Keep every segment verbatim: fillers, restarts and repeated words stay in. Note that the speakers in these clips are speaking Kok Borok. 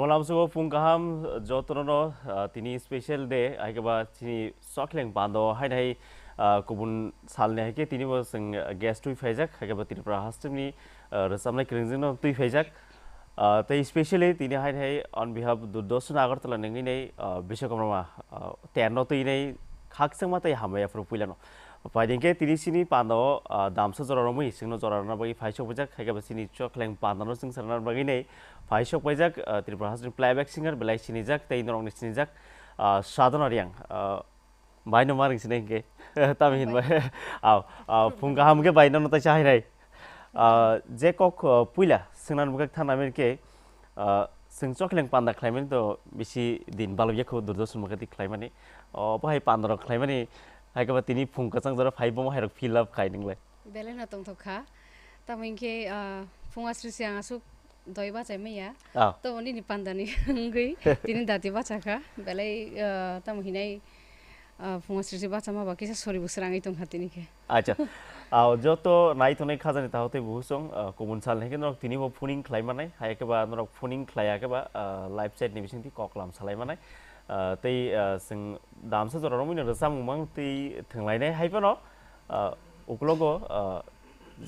Lamsao phung kaham jotono, ah, tini special day, hai khe ba chini Chokheleng pando hai nai, ah, kubun salni hai khe tini bo chwng guest twi phaijak, hai khe ba Tripura hasteni, ah, rwchapnai kwrwngjwkno twi phaijak. Ah, tei specially tini hai nai on behalf Doordarshan Agartala nungwi nai, ah, Biswakarma, ah, ten no twi nai khakchangma tei hambai aphuru puilano. Paiding khe tini sini pando, ah, damsa jora romwi chwngno jora rwna bagwi phaisok phaijak, hai khe ba chini Chokheleng pandano chwng sana bagwi nai phaisok phaijak, ah, Tripura hasteni playback singer belai sinijak tei norokni sinijak, ah, Sadhana Reang, ah, Bai no maring sinai hingke. Tamo hin bai. Au, au, phung kaham ke bai no tai chahai nai. Ah, je kok, ah, puila sengnan bwkak thana men ke, ah, seng Chokheleng panda khlai men to bisi din balo yakho Doordarshan bwkak di khlai mani. O, bo hai panda rok khlai mani. Hai khe ba tini phung kwchang jora phai bo hai rok fill up khai nang lai. Belai no tongthok kha. Tamo hinkhe, ah, phung asri se ang aswk doi bachai manya. Ah. Tobo nini pandani wngwi tini dati bacha kha. Belai, ah, tamo hinai, ah, phung asri se bachama ba kisa sori bo srangwi tong kha tini khe. Acha. Ah, joto nai tongnai khajani taho tei buhusong, ah, kubun sal hai khe norok tini bo phoning khlai manai. Hai khe ba norok phoning khlai ya khe ba, ah, live chat ni bising twi kok lam salai manai. Ah, tei, ah, seng damsa jora romwi no rwchapmung mang twi thwnglainai hai phano. Ah, uklogo, ah,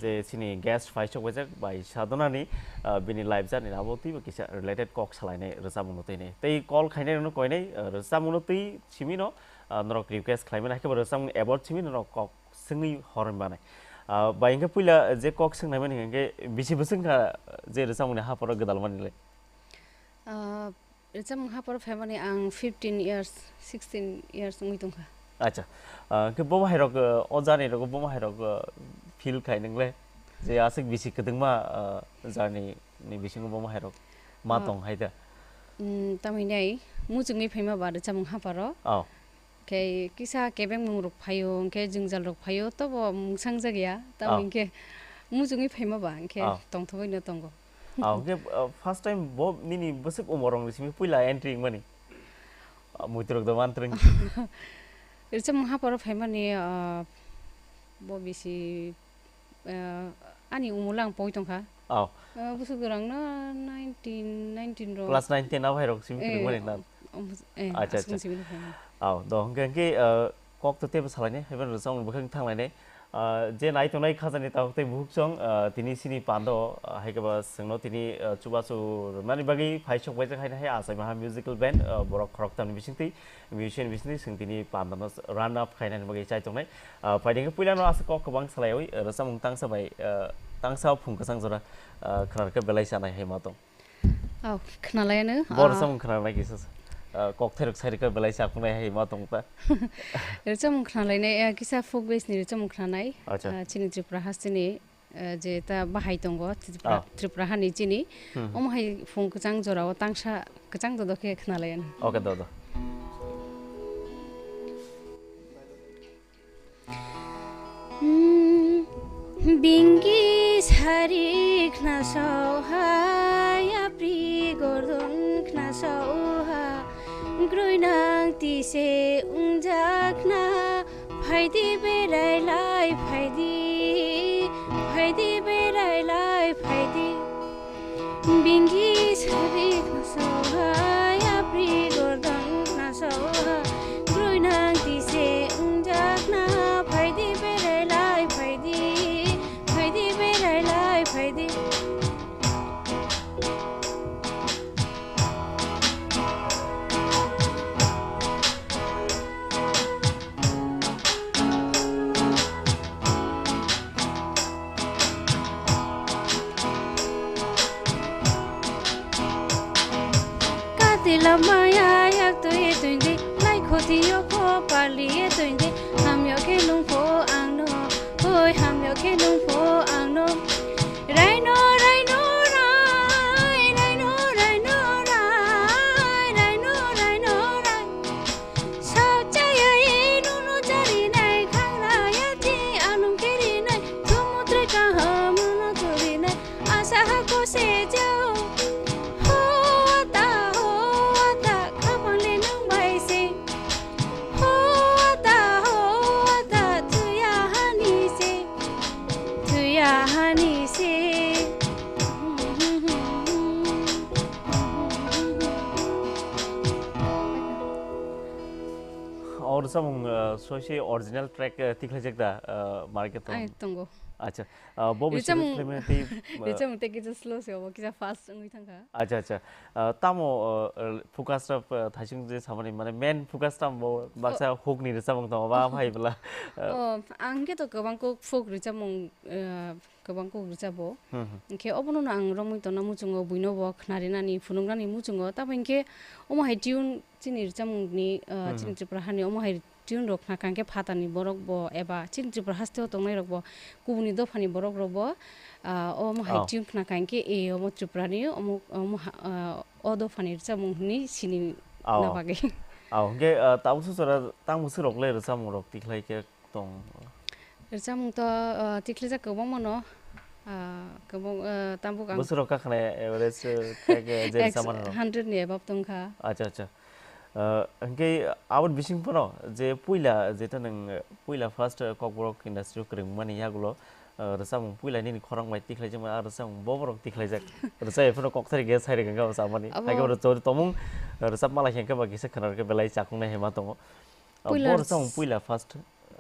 je chini guest phaisok baijak bai Sadhana ni, ah, bini live journey ni abo twibo kisa related kok salainai rwchapmung no twi nai. Tei call khainai rokno koinai, ah, rwchapmung no twi simi no, ah, norok request khlai mani, hai khe bo rwchapmung award simi norok kok swngwi horwi manai. Ah, bai hwnkhe puila je kok swngnai mani hwnkhe bisi bwswk kha je rwchapmung ni haporo gwdal mani le? Ah, Rwchapmung haporo phaimani ang fifteen years, sixteen years wngwi tongkha. Acha. Ah, khe bo hai rok, ah, o journey rok bo hai rok, ah, feel khai nang le? Je aswk bisi kwdwngma, ah, journey ni bisingo bo hai rok ma Ah. tong hai da? Mm, tamhinai muchungwi phaima ba rwchapmung haparo. Oh. Khe kisa kebengmung rok phaio, hwnkhe jwngjal rok phaio, tobo mwsang jak ya. Tamo Oh. hinkhe muchungwi phaima ba, hwnkhe Oh. tongthogwi no tongo. Ah, hwnkhe, ah, first time bo nini bwswk umor rokni simi puila entry wngmani? Ah, muitrok do mantring. Rwchapmung haporo phaimani, ah, bo bisi, ah, ani umor lang poi tongkha. Oh. Ah, bwswk rang no nineteen, nineteen rok. Class nine, ten abai rok simi Eh, kwrwngmani na? um, eh, Acha, aswk acha. simi kwrwngmani. Oh, do hwnkhe, hwnkhe, ah, kok to tebo salainai, haiban rwchapmung bwkhak thanglainai. Ah, je nai tongnai khajani tabuk tei buhuk chwng, ah, tini sini pando, ah, hai khe ba chwngno tini, ah, chubachu rwmani bagwi phaisok baijak hai, hai Achai Maha Musical Band, ah, borok khoroktamni bisingtwi, musician bisingtwi chwng tini pandano run up khainani bagwi chai tongnai. Ah, phaidi khe puilano aswk kok kwbang salaiwi, ah, rwchapmung tangsa bai, ah, tangsa phung kwchang jora, ah, khna rwkhe belai chanai hai ma tong. Oh, khnalayano, Bo ah, rwchapmung khna nai kisa, ah, kok thairok sairok belai sa khunai hai ma tong ta. Rwchapmung khna lainai, ah, kisa folk base ni rwchapmung khna nai. Acha. Ah, chini Tripura hasteni, ah, je ta bahai tongo, Tripura, Ah. Tripura hani chini. Hmm. Omo hai phung kwchang jorao tangsa kwchang dodo khe khna layano. Okay, dodo. Hmm, bingi sari khna sao ha, yapri gordon khna sao ha, groinang tise ungja khna, phaidi berai lai phaidi, phaidi berai lai phaidi. Bingi sari khna sao ha, yapri gordon khna sao ha, groinang tise ungja khna, phaidi berai lai phaidi, phaidi berai lai phaidi. Kati lama ya yak to ye tuindi, lai khoti yo pho pali ye tuindi, hamyo khe nung pho ang no, oi hamyo khe nung pho ang no. Raino, raino, rai, raino, raino, rai, raino, raino, rai. Saochaya e nono charinai, khanglaya ti alum kerinai, thumutri kaham no turinai, asa hako se jao. Ho ata, ho ata, khapang le nung bai se. Ho ata, ho ata, thuya hani se, thuya hani se. Samung, uh, soise original track, uh, tikhlaijak da, uh, market o? Ai, tongo. Acha, uh, bo bisingo Richamung, khwlaimani tei, uh, Richamung tei kisa slow se, obo kisa fast wngwi thangkha. Acha, acha. Uh, tamo, uh, uh, focus rok, uh, thaising je samani, mane main focus tamo bo baksa O- hook ni Richamung tamo ba phai bwla. Uh, O, ang khe to kwbang kok folk Richamung, uh, kwbang kok rwchabo. Hmm, hmm. Hinkhe obono no ang romwi tongna muchungo, buino bo khnarinani, phunuknani muchungo. Tamo hinkhe omo hai tune chini rwchapmungni, ah, Hmm, chini hmm. Tripura hani omo hai tune rok khna kha hinkhe phatani borok bo eba chini Tripura hasteo tongnai rok bo kubuni dophani borok rok bo, ah, omo hai Oh. Tune khna kha hinkhe, e, omo Tripurani omo, omo ha-, ah, o dophani rwchapmung hwnwi sini Oh. na bagwi. Oh, hinkhe, ah, tabuk swk jora tang bwswk rok le rwchapmung rok tikhlai khe tong? Rwchapmung to, ah, tikhlaijak kwbangma no, ah, kwbang, ah, tabuk ang Bwswk rok kakhnai average, eh, khe, eh, je Ex-, rwchapmani rok? Hundred ni above tongkha. Acha, acha. Ah, hinkhe aboni bising phano je puila, jeta nwng, eh, puila first, eh, Kokborok industry o kwrwngmani yagulo, ah, rwchapmung puila nini khorang bai tikhlaijakma, ah, rwchapmung boborok tikhlaijak. Rwchapmung phano kokthari khe sai rwkha khe samani. Abo Haikhe oro chori tongmung, rwchap malai khe ba kisa khwna rwkhe belai chakung nai hema tongo. Ah, Puila bo rwchapmung puila first.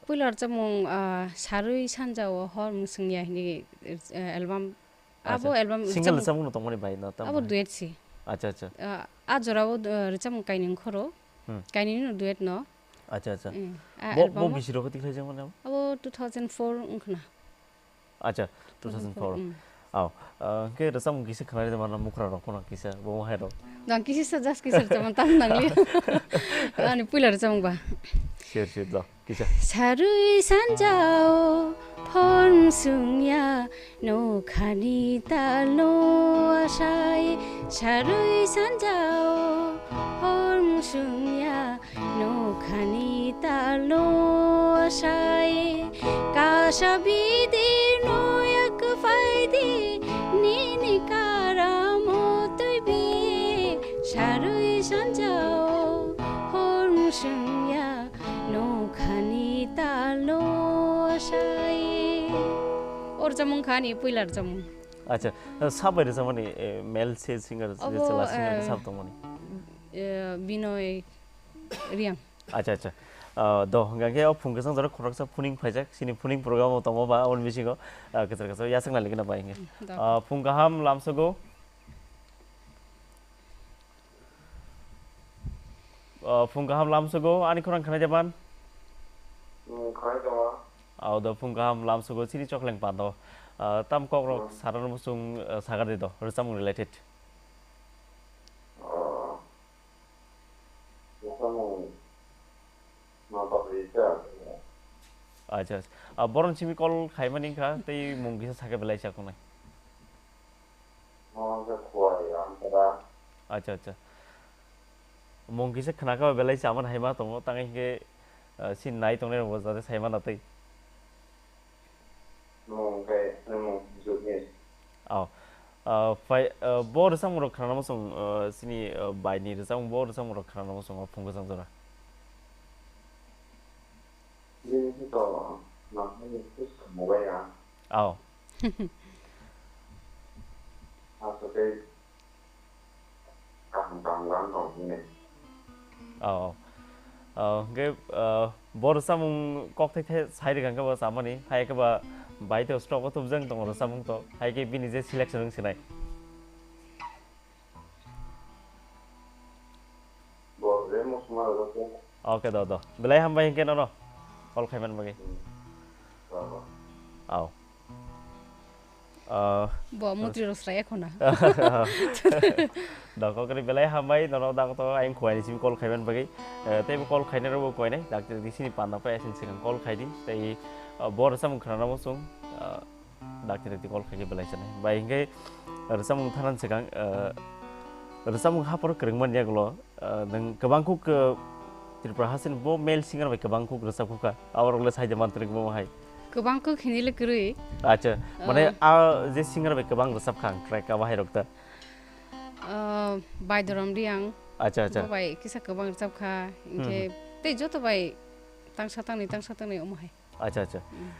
Puila rwchapmung, ah, Sarwi Sanjao Hor Mwswngya hwnwi, eh, album. Abo Acha. Album Single rwchapmung rwchapmung no tongmani bai no tamo Abo hai? Duet si. Acha, acha. Ah, a jorao, ah, rwchapmung kainwi khoro. Hmm. Kainwi no duet no. Acha, acha. Eh, a Bo, bo album o bisi rok tikhlai jang mani abo? Abo two thousand four wngkhna. Acha, two thousand four. Two thousand four, mm. Aw, ah, hinkhe rwchapmung kisa khwnari de mano mukra rok phano kisa, bo hai rok. Nang kisa sa jas kisa rwchapmung tam nangli. Ani puila rwchapmung ba. Sure, sure, do. Kisa. Sarwi sanjao phor mwswngya nokhani talno asai. Sarwi sanjao phor mwswngya nokhani talno asai. Kasa bidi noyak phaidi nini karamo twibi. Sarwi sanjao phor mwswngya nokhani talno asai. O rwchapmung kha ani puila rwchapmung. Acha, sabai rwchapmani, eh, male se singer, je Obo, chwla singer eh, sab tongmani? Eh, Binoy Riang. Acha, acha. Ah, do, hwnkha khe o phung kwchang jora khoroksa phuning phaijak, chini phuning program o tongo ba, aboni bisingo, ah, kwchar kwchar yasakna ligina bai hwnkhe. Mm, do. Ah, phung kaham lamsogo. Ah, phung kaham lamsogo, ani khorang khnai jaban? Hmm, khnai tongo. Au do phung kaham lamsogo, chini chokleng pando. Ah, tam kok rok Hmm. Sarano muchung, ah, sagar di do, rwchapmung related. Oh. Rwchapmung ma bagwi khe ang. Acha, acha. Ah, boron simi call khaimani wngkha, tei mung kisa sakhe belai chakunai. Mo khe khuai ang kada. Acha, acha. Mung kisa khna kha belai chaman haima tongo, tang hinkhe, ah, sin nai tongnai rokbo jate saima na tei. Mung khe, mung jukni. Oh. Ah, phai, ah, bo rwchapmung rok khnana muchung, ah, chini, ah, bai ni rwchapmung bo rwchapmung rok khnana muchung o phung kwchang jora. Bini to nangkukni kis mobile ya. Oh. Aswk khe kaham kaham gan tong hwnwi. Oh. Oh, hwnkhe, ah, bo rwchapmung kokthai thai sai rwkha khe bo chamani, hai khe ba bai tei stock o tubujak tongo rwchapmung to, hai khe bini je selection wng sinai. Bo je mosma rwchapmung. Okay, do, do. Belai hambai hwnkhe nono call khaiman bagwi. Hmm. Baba. Au. Ah, Bo mutri rosra ekhona. Dokokri belai hambai, nono dakto ayang khuaini simi call khaiman bagwi. Eh, tei bo call khainai rokbo khuainai, dakti di sini panda pai asin sikang call khaidi. Tei, ah, bo rwchapmung khnana muchung, ah, dakti dakti call khaikhe belai sanai. Bai hinkhe rwchapmung thanan sikang, ah, rwchapmung hapor kwrwngmani yagulo, ah, nwng kwbang kuk, ah, Tripura hasteni bo male singer bai kwbang kuk rwchap kha. Aborok le saida mantri kwbangma hai. Kwbang kuk hinwi le kwrwi. Acha, mane Ah. a je singer bai kwbang rwchap kha ang track abo hai rok ta. Ah, Baidorom Riang. Acha, acha. Bo bai kisa kwbang rwchap kha. Hmm, Hinkhe hmm. Tei joto bai tangsa tangni, tangsa tangni omo hai. Acha, acha. Hmm.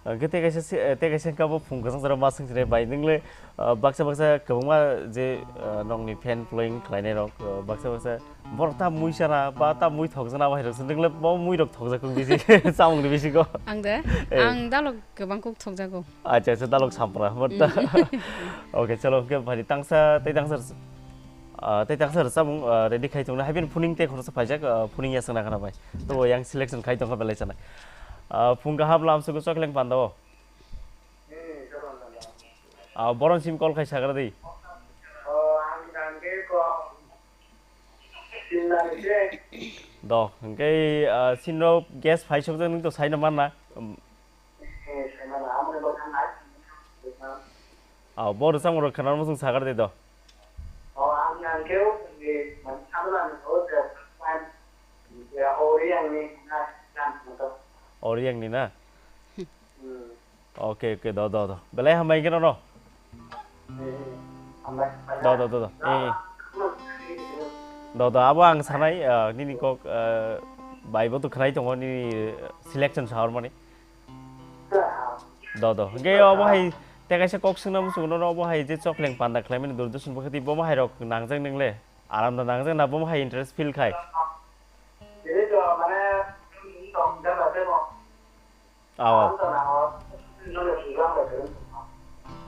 Hwnkhe tei kaisa se, tei kaisa hwnkha bo phung kwchang jora ma swng sinai bai. Nwng le, ah, baksa baksa kwbangma je, ah, nokni fan following khlainai rok, ah, baksa baksa Borok ta mui chana ba ta mui thokjana bahai rok se, nwng le bo mui rok thokjak kuk bisi chamung ni bisingo? Ang de? Eh. Ang dalok kwbang kuk thokjago. Acha, acha, dalok sampra, but ta-, okay, chalo, hwnkhe phai di, tangsa, tei tangsa, ah, tei tangsa rwchapmung, ah, ready khai tongna, haibini phuning tei khoroksa phaijak, ah, phuning ya swngna khana bai. To yang selection khai tongkha belai chana. Ah, phung kaham lam sugo chokleng panda o. Ah, boron sim call khai sagra di. Do, hwnkhe, ah, sinro guest phai sokjak nwng to saino manna. Um, Ah, bo rwchapmung rok khwnarma chwng sagar de do. Oriang ni na? Okay, okay, do, do, do. Belai hambai khe nono. Do, do, do, do. Eh, eh. Do, do, abo ang sanai, ah, nini kok, ah, bai bo to khwnai tongo, nini selection sahor mani. Do, do. Hwnkhe obo hai tei kaisa kok swngna muchungo nono, obo hai je chokleng panda khlaimani Doordarshan bo khe tei bomo hai rok nangjak nwngle. Aram da nangjak na bomo hai interest feel khai. Aw.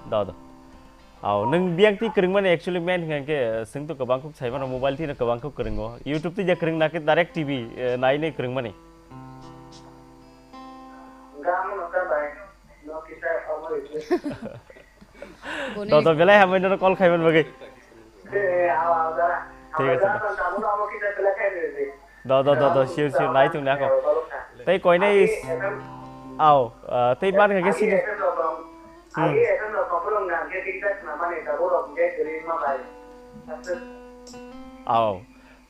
Do, do. Aw, nwng biyang twi kwrwngmani actually main hwnkhe, eh, swng to kwbang kuk sai mano, mobile twi no kwbang kuk kwrwngo. YouTube twi ja kwrwng na khe direct T V, eh, nai nai kwrwngmani. Do, do, belai hambai nono call khaiman bagwi. Thik ache, do. Do, do, do, do, sure, sure, nai tongni ako. Tei koinai is-, aw, ah, tei man kha khe sini. Hmm. Aw.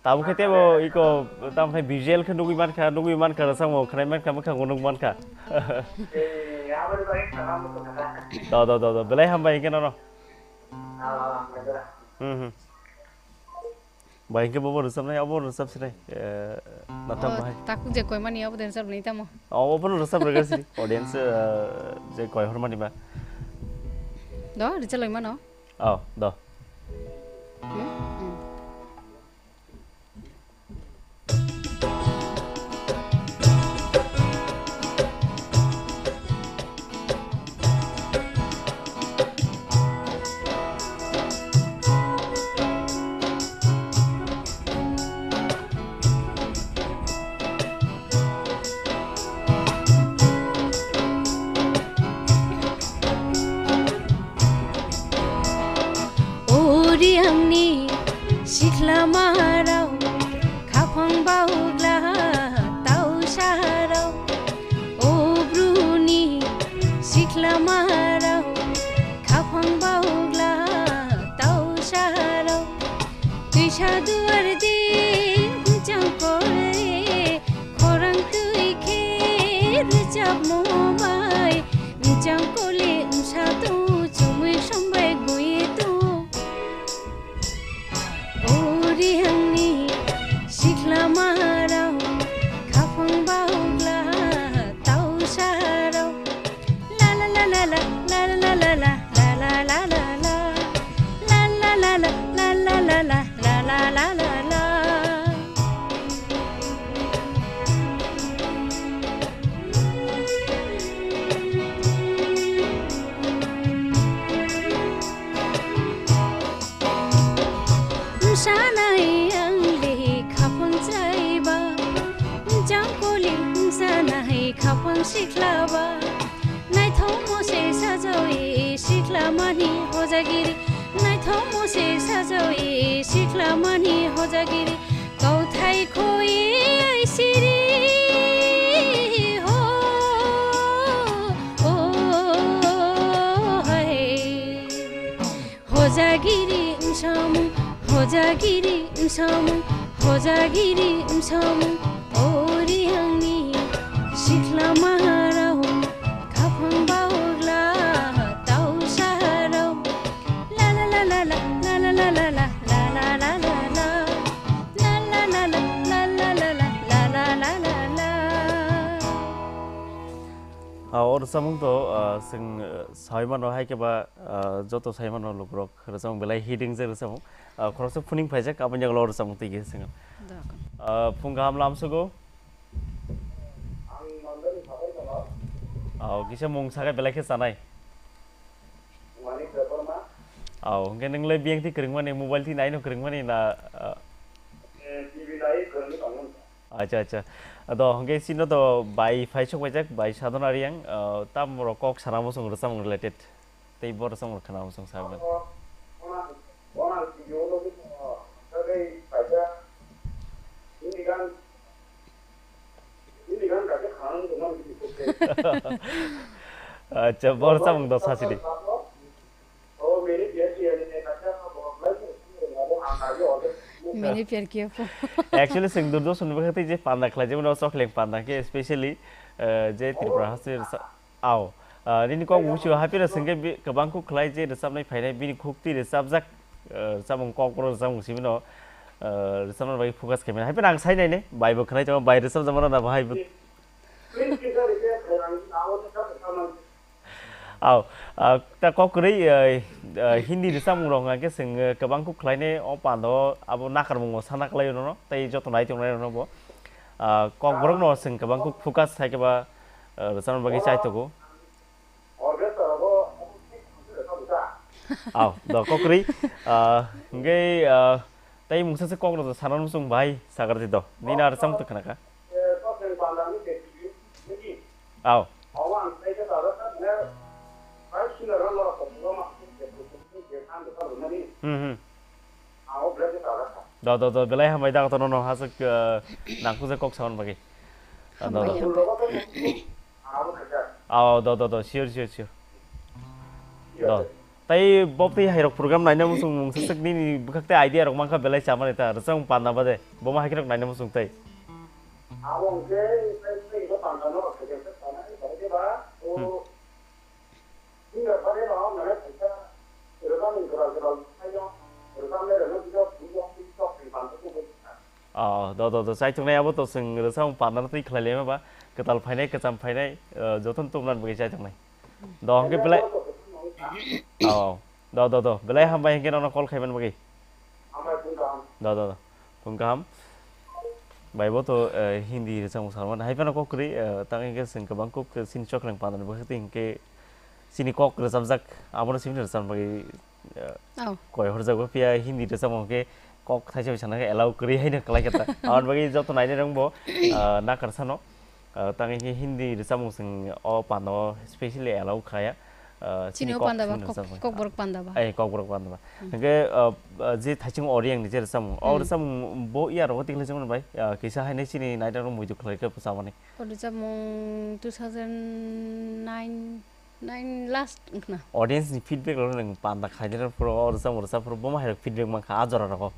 Tabuk khe tebo iko, tamo khe visual khe nugwi mankha, nugwi mankha, rwchapmung khnai mankha, mwkhang bo nuk mankha. Do, do, do, do, belai hambai hwnkhe nono. Hmm, hmm. Bai hwnkhe bobo rwchapnai, obo rwchap sinai, eh, natham bahai. Takuk je koimani obo de rwchapnai tamo. Obo bono rwchap rwga sini, audience, eh, je koi hormani ba. Do, rwchap lai mano. Oh, do. Hmm? Hmm. Ori angni sikla marao, khapang baugla tau sarao. O bruni sikla marao, khapang baugla tau sarao. Twisa duar di jang kore, khorang twi khe rwchapmung bai. Jang kole wngsa tong, chumui sombai gui tong. Ori angni sikla marao, khapang baugla tau sarao. La la la la la. La la la la la la la la la la la la la. Msanai ang le khapang chaiba, jangkoli msanai khapang siklaba. Naithokmo se sajawi siklamani hojagiri, naithokmo se sajawi siklamani hojagiri, kauthai khoi aisiri ho, o, hai. Hojagiri wngsamung, hojagiri wngsamung, hojagiri wngsamung. Ori angni sikla maharao, khapang baugla tau saharao. La la la la la, la la la la la, la la la la la. La la la la, la la la la la, la la la la la. Ah, o rwchapmung to, ah, chwng, ah, sai mano, hai khe ba, ah, joto sai mano lukurok rwchapmung belai hiding je rwchapmung. Ah, khoroksa phuning phaijak, aboni yagulo o rwchapmung twi khe chwng. Ah, phung kaham lamsugo. Oh, kisa mung sakai belai khe sanai. Oh, hwnkhe nwngle biyang thi kwrwngmani, mobile thi naino kwrwngmani na, ah? Acha, acha. Do, hwnkhe chino do bai phai sok paijak, bai Sadhana Reang, ah, tam rok kok sana muchung rwchapmung related. Tei bo rwchapmung khana muchung saban. Acha, bo rwchapmung do sasi di. Mini pyar kiya po. Actually, chwng Doordarshan ni bwkhak tei je panda khlai, jemon o Chokleng panda khe specially, eh, je Tripura haste rwchap-, ao. Ah, nini kok buchi o haphira chwng khe bi-, kwbang kuk khlai je rwchapnai phainai, bini khuk twi rwchapjak, eh, rwchapmung kok boro rwchapmung simi no, eh, rwchapna bagwi focus khaimani. Haphira ang sai nai ne, bai bo khlai tongo, bai rwchapjak mano na bahai bo. Aw, ah, ta kok kwrwi, eh, eh, Hindi rwchapmung rok hwnkha khe chwng, eh, kwbang kuk khlainai o panda o abo nakarmung o sana kwlai nono, tei joto nai tongnai rok no bo. Ah, kok borok no chwng kwbang kuk focus hai khe ba, eh, rwchapna bagwi chai tongo. Aw, do kok kwrwi, ah, hwnkhe, ah, tei mungsa se kok rwchap sana muchung bai sagar di do. Nini ar cham to khna kha. Aw. Hmm, hmm. Do, do, do, belai hambai da, kotono no hasuk, eh, nangkuk je kok saban bagwi. Do, do. Hambai, hambai. Aw, do, do, do, sure, sure, sure. Do. Tai bob tai hairok program naina muchung mungsa suk nini bwkhak tai idea rok mankha belai chamani ta, rwchapmung panda bade. Bo ma haikhe rok naina muchung tai. Hmm. Oh, do, do, do, chaichuknai abo to chwng rwchapmung panda twi khlai laima ba, kwtal phainai, kwcham phainai, eh, jotono tubunani bagwi chaichuknai. Do, hwnkhe belai, oh, do, do, do, belai hambai hwnkhe nono call khaiman bagwi. Do, do, do. Phung kaham. Bai bo to, eh, Hindi rwchapmung salmani. Hai phano kok kwrwi, eh, tang hwnkhe chwng kwbang kok, eh, chini Chokleng pandani bwkhak twi hwnkhe chini kok rwchapjak, abono simi rwchapna bagwi, eh, koi horjak bo phiya Hindi rwchapmung hwnkhe kok thaisa bai sana khe allow kwrwi haino kwlai khe ta. Aboni bagwi joto nainai rok bo, eh, nakar sano. Ah, tang hwnkhe Hindi rwchapmung chwng o panda o specially allow khaya. Ah, chini o panda ba, kok, kokborok panda ba. Ai, kokborok panda ba. Hmm. Hwnkhe, ah, ah, je thaichung Oriang ni je rwchapmung. O rwchapmung bo iya rogo tikhlai chwng bai. Ah, kisa haino chini naitaro muitu khlai khe bwchamani. O rwchapmung two thousand nine. Nine last wngkhna. Audience ni feedback rok nang panda khaidera phuru o rwchapmung rwchap phuru bo ma hai rok feedback mankha a jora rogo.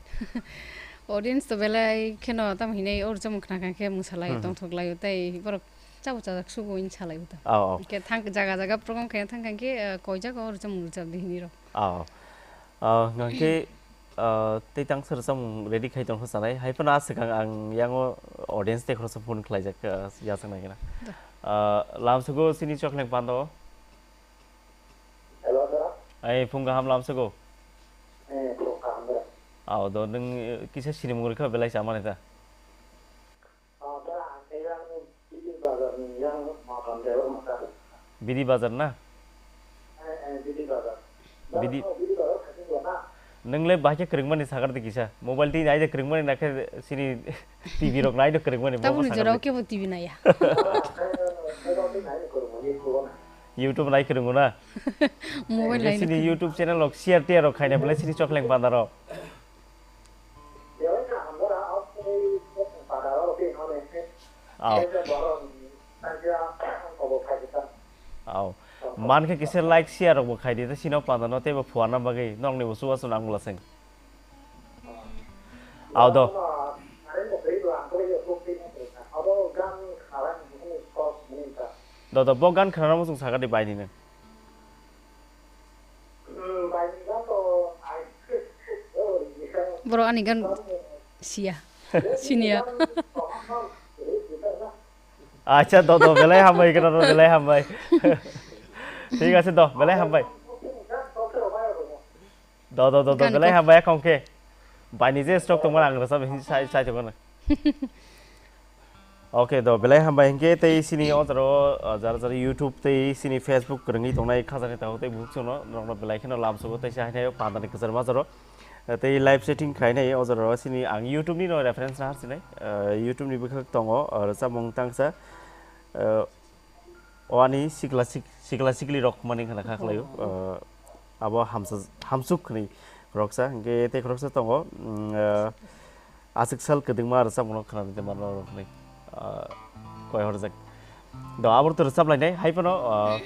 Audience to belai kheno tam hinai o rwchapmung khna kha khe mwsalai tongthok laio tei borok chabo chajak sugo wng salai uta. Oh, oh. Ke thang jaga jaga program khe thang khe, eh, koi jaga o rwchapmung rwchap di hini rok. Oh. Ah, hwnkhe, ah, tei tang sir samung ready khai tong sanai. Hai phano aswk ang, ang yango audience tei khoroksa phone khlaijak, ah, yasaknai gana. Ah, lamsugo sini Chokleng pando. Hello, sir. Ai, phung kaham lamsugo. Eh, phung kaham, sir. Au, do nung, eh, kisa sini mungri kha belai chamani ta. Bidi bazar na? Bidi. Nwngle bahai khe kwrwngmani sakar di kisa. Mobile twi naide kwrwngmani nakhe sini T V rok naide kwrwngmani. Tamoni jorao kebo T V naya. YouTube nai kwrwngo na? Mobile nai. Sini YouTube channel rok share tiar rok khaina belai sini Chokleng panda rok. Aw. Aw. Man khe kisa like share rok bo khai di, sino panda no teibo phuarna bagwi nokni bo chubachu nang bwla seng. Aw do. Do do, bo gan khnana muchung sakha di bai nini. Boro ani gan siya. Siniya. Acha, do do, belai hambai khe, do do, belai hambai. Thik ase do, belai hambai. Do do do do, belai hambai, akhong khe. Paini je stock tongmani ang rwchap hinwi sai, sai tongmani. Okay, do, belai hambai hinkhe tei sini o jora o, uh, jara jara YouTube tei sini Facebook kwrwngwi tongnai khajani tongo tei bukhuk chwngno, norokno belai kheno lamsogo tei se haino pandani kwchar majaro. Uh, tei live setting khlainai o jora o sini ang YouTube ni no reference na harsinai. Uh, YouTube ni bwkhak tongo, uh, rwchapmung tangsa. Uh, O ani sikla sik-, sikla sikli rok mani khana kha khlaio. Oh. Uh, abo hamsa, hamsuk khni khoroksa, hingke tei khoroksa tongo, mm, uh, aswk sal kwdwngma rwchapmung khna tei mano rok khni, uh, koi horjak. Do abor to rwchap lainai, hai phano, uh,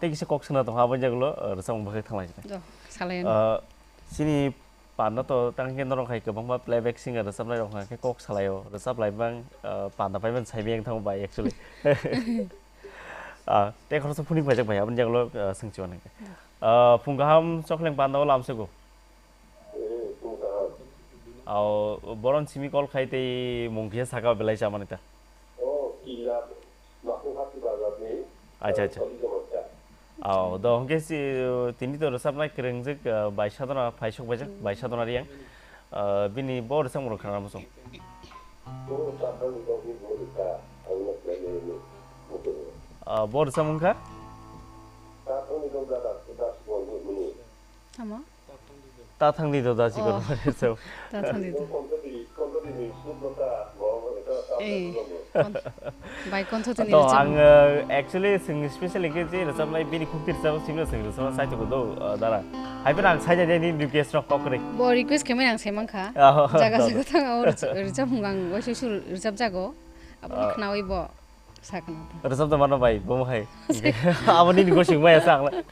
tei kisa kok suna tong abo jagolo, uh, rwchapmung bagwi thang lai. Do, salayan. Uh, sini Panda to tang khe norok hai kwbangma playback singer rwchapnai rok hwnka khe kok salaio, rwchap lai bang, ah, panda paiman sai miyang thango bai actually. Ah, tei khoroksa phuning paijak bai, aboni jagolo, ah, swngchuk nang khe. Ah, phung kaham chokleng panda o lamsego. Aw, boron simi call khai tei mung khe saka belai chamani ta. Acha, acha. Aw, do hwnkhe si, tini to rwchapnai kwrwngjak, ah, bai sadona phaisok baijak, bai sadona riyang. Ah, bini bo rwchapmung rok khna muchung. Ah, bo rwchapmung kha? Tamo? Ta thangdi do da chikon. Oh. So. Ta thangdi do. Eh. Kon-, bai kontho tini. To rwchapmung. Ang, uh, actually sing special ke je rwchapnai bini khukti rwchap simna sing rwchap sai to do, uh, dara. Hai pera ang sai jani ni request rok kokri. Bo request kemai ang sai mankha. Oh, jaga do, do. Jaga thang o rwchap, rwchapmung ang waisa sur rwchap jago. Abo khnawi bo. Sakno. Rwchap da mano bai, bo hai. Abo nini gosing maya sa ang.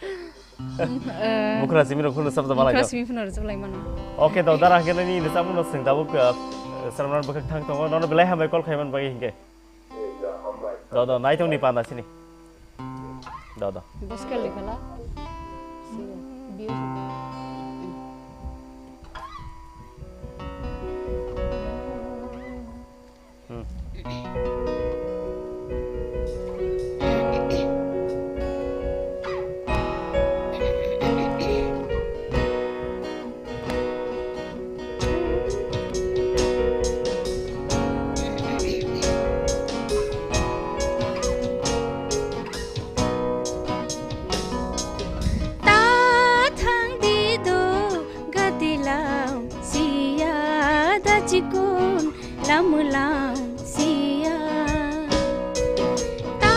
Eh, Bukhra simi rok khunu rwchap da mala. Bukhra simi phano rwchap lai mano. Okay, do dara hwnkhe nini rwchapmung no swng tabuk, eh, sramnan bwkhak thang tongo. Nono belai hambai call khaiman bai hwnkhe. Do, do, nai tongni panda sini. Do, do. Boskel likhala. View. Hmm. Ta thang di do gati lam siya da chikon lam lam siya. Ta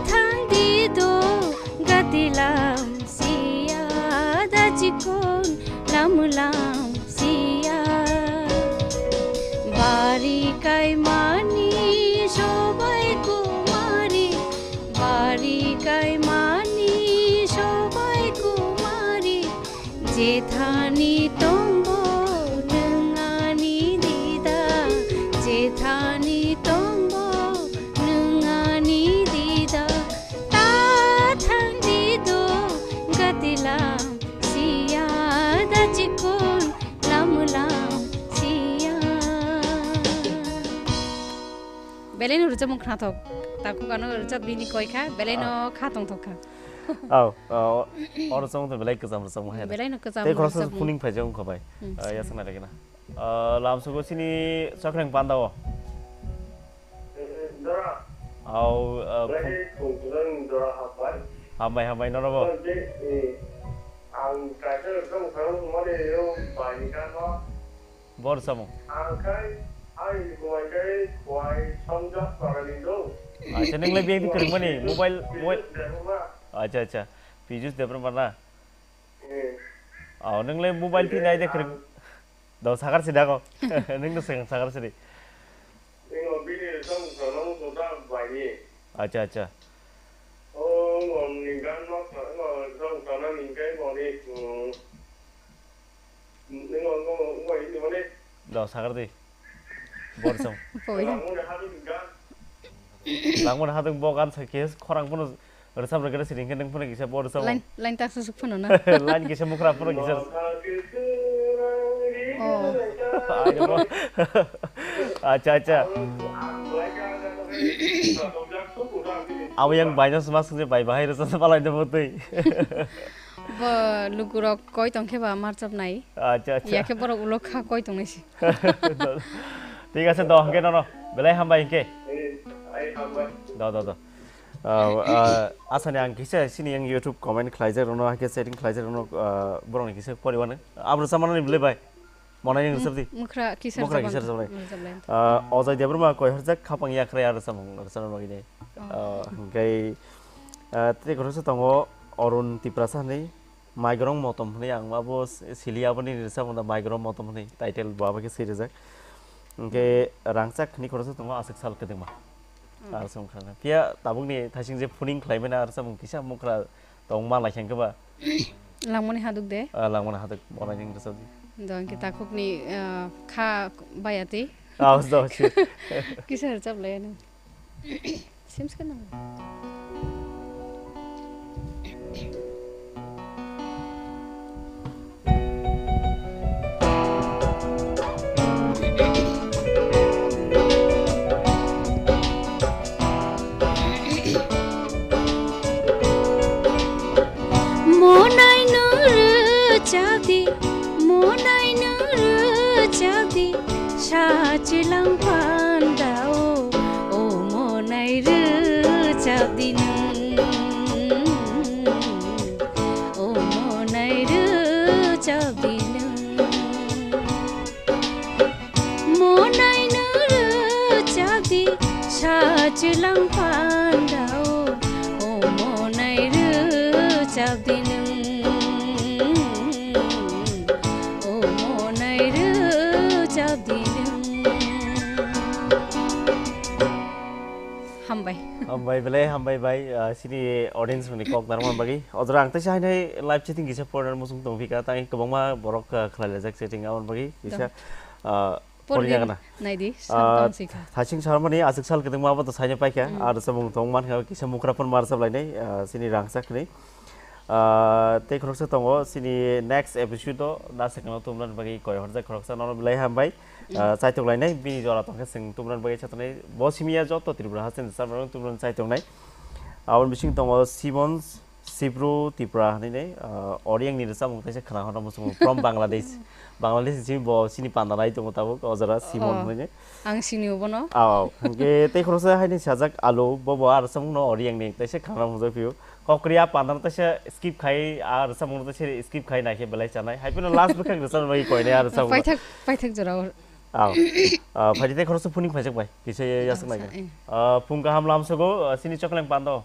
thang di do gati lam siya da chikon lam lam siya. Bari kai mani sobai kumari, bari kai mani sobai kumari. Jethani tongbo nwng ani dida, jethani tongbo nwng ani dida. Ta thang di do gati lam siya da chikon lam lam siya. Belai no rwchapmung khnathok. Takhuk ano rwchap bini koi kha, belai no kha tongthok kha. Aw, aw, o rwchapmung to belai kwcham rwchapmung hai. Belai no kwcham rwchapmung. Tei khoroksa phuning phaijak wngkha bai. Hmm. Ah, ya sana lagina. Ah, lamsogo sini chokreng panda o. Aw, ah, phu- Hambai, hambai, nono bo. Ang kaisa rwchapmung khna mani yo bai ni kan no. Bor samung. Ang khai, ai buai khai, buai songjak parani do. Acha, nung lai biyang di kwrwngmani, mobile, mobile. Debbarma. Acha, acha. Pijus Debbarma na? Eh. Oh, nung lai mobile phi nai de kwrwng. Ang- Do sakar si dago. Nung no swkang sakar si di. Nung bini song song song da bai ni. Acha, acha. Oh, ngom ni gan no, ngom song song ni kai mo ni, mm. Nung, nung, nung, nung, nung, nung. Do, sakar di. Bor song. Poi. Langmani hadung gan. Langmani hadung bo gan sa khe khorang phano rwchap rwgwra siring khe nung phano kisa bor song. Line, line tak susuk phano na. Line kisa mukra phano kisa. Oh. Ayo bo. Acha, acha. Abo yang bai no sma sung je bai bahai rwchap sa palai de bo twi. Bo lukurok koi tongkhe ba marchapnai. Acha, acha. Yakhe borok ulo kha koi tongnai si. Thik ase do, hwnkhe nono belai hambai hwnkhe. Do, do, do. Ah, ah, asani ang kisa sini yang YouTube comment khlaijak rono, hake setting khlaijak rono, ah, borokni kisa poriwano. Abro samanani belai bai. Monai ni rwchapdi. Mukra kisar Mukra jabang kisar ka-, jabang. Rwchapdi. Ah, Ojay Debbarma koi horjak khapang yakrai ar samung rwchapna bagwi de. Oh. Ah, hwnkhe, ah, tei khoroksa tongo Arun Tiprasa hwnwi, Maigrong Motom hwnwi ang abo s-, sili aboni rwchapmung da Maigrong Motom hwnwi title bo abo khe swi rwjak. Hwnkhe rangchak hwnwi khoroksa tongo Aswk Sal Kwdwngma. Hmm. Ar samung khana. Phiya tabukni thaising je phuning khlaimani ar samung kisa mukra tong ma lai khe ba. Langmani haduk de. Ah, langmani haduk, bo nai jeng rwchapdi. Do hwnkhe takhukni, ah, kha bayati. Ah, do, si. Kisa rwchap lai ano. Sims ka nang. Monai no rwchapdi, monai no rwchapdi, sachilang pandao, o monai rwchapdi nwng, o monai rwchapdi nwng. Monai no rwchapdi, sachilang pandao, o monai rwchapdi nwng, o monai rwchapdi nwng. Hambai. Hambai belai, hambai bai, ah, sini audience rokni kok narwkna bagwi. Ojora ang teisa hainai live chatting kisa porna muchung tongphika, tei kwbangma borok, ah, khlai laijak chatting aboni bagwi. Kisa, ah, Porni porina gana. Naidi, ah, sampang sikha. Thaising Sarmani Aswk Sal Kwdwngma abo to saina paikha. Mm. Ar samung tong mankha kisa mukra phone mar sablai nai, ah, sini rangchak ni. Ah, tei khoroksa tongo sini next episode o na second o tumlan bagwi koi horjak khoroksa nono belai hambai. Mm. Ah, chaitok lainai bini jora tongkhe chwng tumlan bagwi chatonai. Bo simiya joto Tripura haste ni chamrang tumlan chaitok nai. Aboni bising tongo Simon Sibru Tipra hwnwi nai, ah, Oriang ni rwchapmung teisa khna horo muchungo from Bangladesh. Bangladesh ni simi bo chini panda nai tongo tabuk, o jora Simon Oh, hwnwi nai. Ang sini bono. Aw, hwnkhe tei khoroksa haini sajak Alu, bo bo a rwchapmung no Oriang ni teisa khna horo muchung phio. Kokri a panda no teisa skip khai, a rwchapmung no teisa skip khai naikhe belai chanai. Hai phano last bwkhak rwchapmung bai koinai a rwchapmung no. Paithak, paithak jora o. Aw. Ah, phaidi tei khoroksa phuning phaijak bai. Kisa yasuk Acha, naikhe. Eh. Ah, phung kaham lamsogo, ah, chini chokleng pando.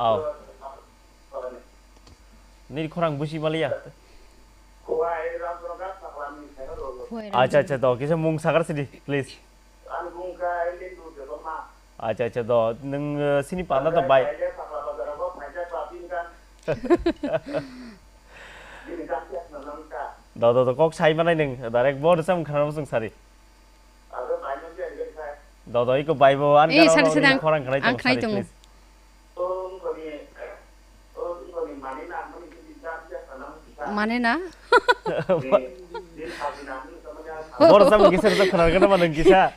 Aw. Nini khorang busi maliya. Acha, acha, to, kisa mung sakar sidi, please. Acha, acha, to, nung, eh, sini panda to bai. Do, do, do, kok sai manai nung, direct bo rwchapmung khna muchung sari. Dodo, iko bai bo, an Eh, gana sari, ono sari, ang, khorang khnai ang tong, khnai sari, tongo. Please. Mane na? Bor sam kisa rwchap khna gana ma nung kisa.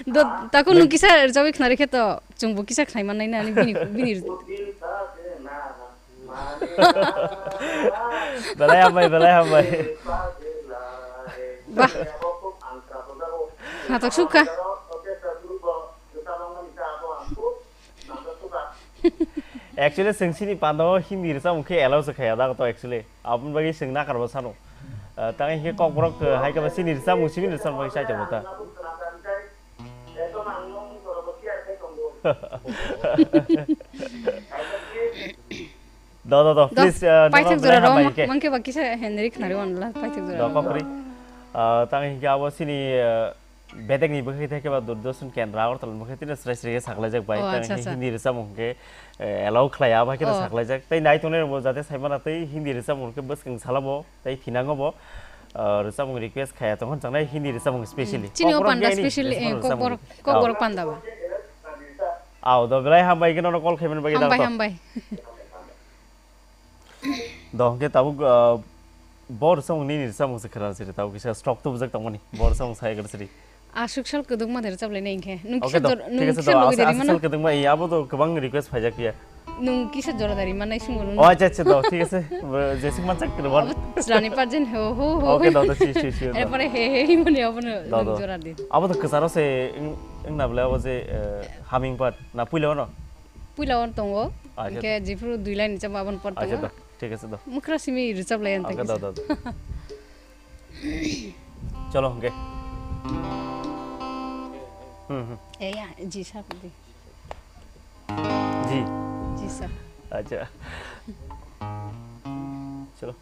Do, tako nung kisa rwchapwi khna rikhe to, chwngbo kisa khnai mannai na, ani bini, bini. Belai hambai, belai hambai. Bah. Natok sukha. Actually, chwng chini panda o Hindi rwchapmung khe allow se khaya da to actually. Aboni bagwi chwng nakarbo sano. Ah, tang hinkhe kokborok, ah, hai khe ba chini rwchapmung, chini rwchapmung bagwi chai tongo ta. Do, do, do, Do, please, uh, paithak nono jora belai rok hambai khe. Mang khe ba kisa Henry khnari wan la, paithak jora Do, rok. Kokri. Uh, tang hinkhe abo chini, uh, bedekni bwkhai thai khe ba Doordarshan Kendra Agartala ni bwkhai tino srai srai khe saklaijak bai. Oh, tang acha, hinkhe acha. Hindi rwchapmung khe, eh, allow khlai ya bai khe Oh. Saklaijak. Tei nai tongnai rokbo jate sai mano tei Hindi rwchapmung khe bwskang salo bo. Tei thinango bo, ah, rwchapmung request khaya tongkha, changnai Hindi rwchapmung specially. Chini o Kokborok panda gini specially, eh, rwchapmung. Kokborok, Kokborok panda ba. Aw, do belai hambai khe nono call khaimani bagwi Hambai, dagto. Hambai. Do, hwnkhe tabuk, ah, bo rwchapmung nini rwchapmung se khwna siri, tabuk kisa stock tubujak tongmani. Bo rwchapmung sai gana siri. Aswk sal kwdwkma de rwchap lainai hinkhe. Nung Okay, kisa do, jor-, nung thik kisa ase, do, do, aswk sal kwdwkma, eh, abo do kwbang request phaijak phiya. Nwng kisa jora dari manai sungo nung. Oh, acha, acha, do, thik ase. Bo, jesik mansak kene wan. Abo chwlani pajen ho, ho, ho, Okay, ho. Do, do, si, si, si, do. Erpore he, he, he, mani abo no Do, nwng do. jora di. Abo to kwcharo se, wng, wngna bole abo je, eh, humming part, na puila ono? Puila on tongo. Acha. Hingke jifru dui line chama abon part Acha, tongo. Do, thik ase, do. Mukra simi rwchap lai Okay, anta do, kisa. Do, do. Cholo, hingke. Hmm, hmm. Eh, ya, ji sir, di. Ji. Ji sir. Acha. Cholo.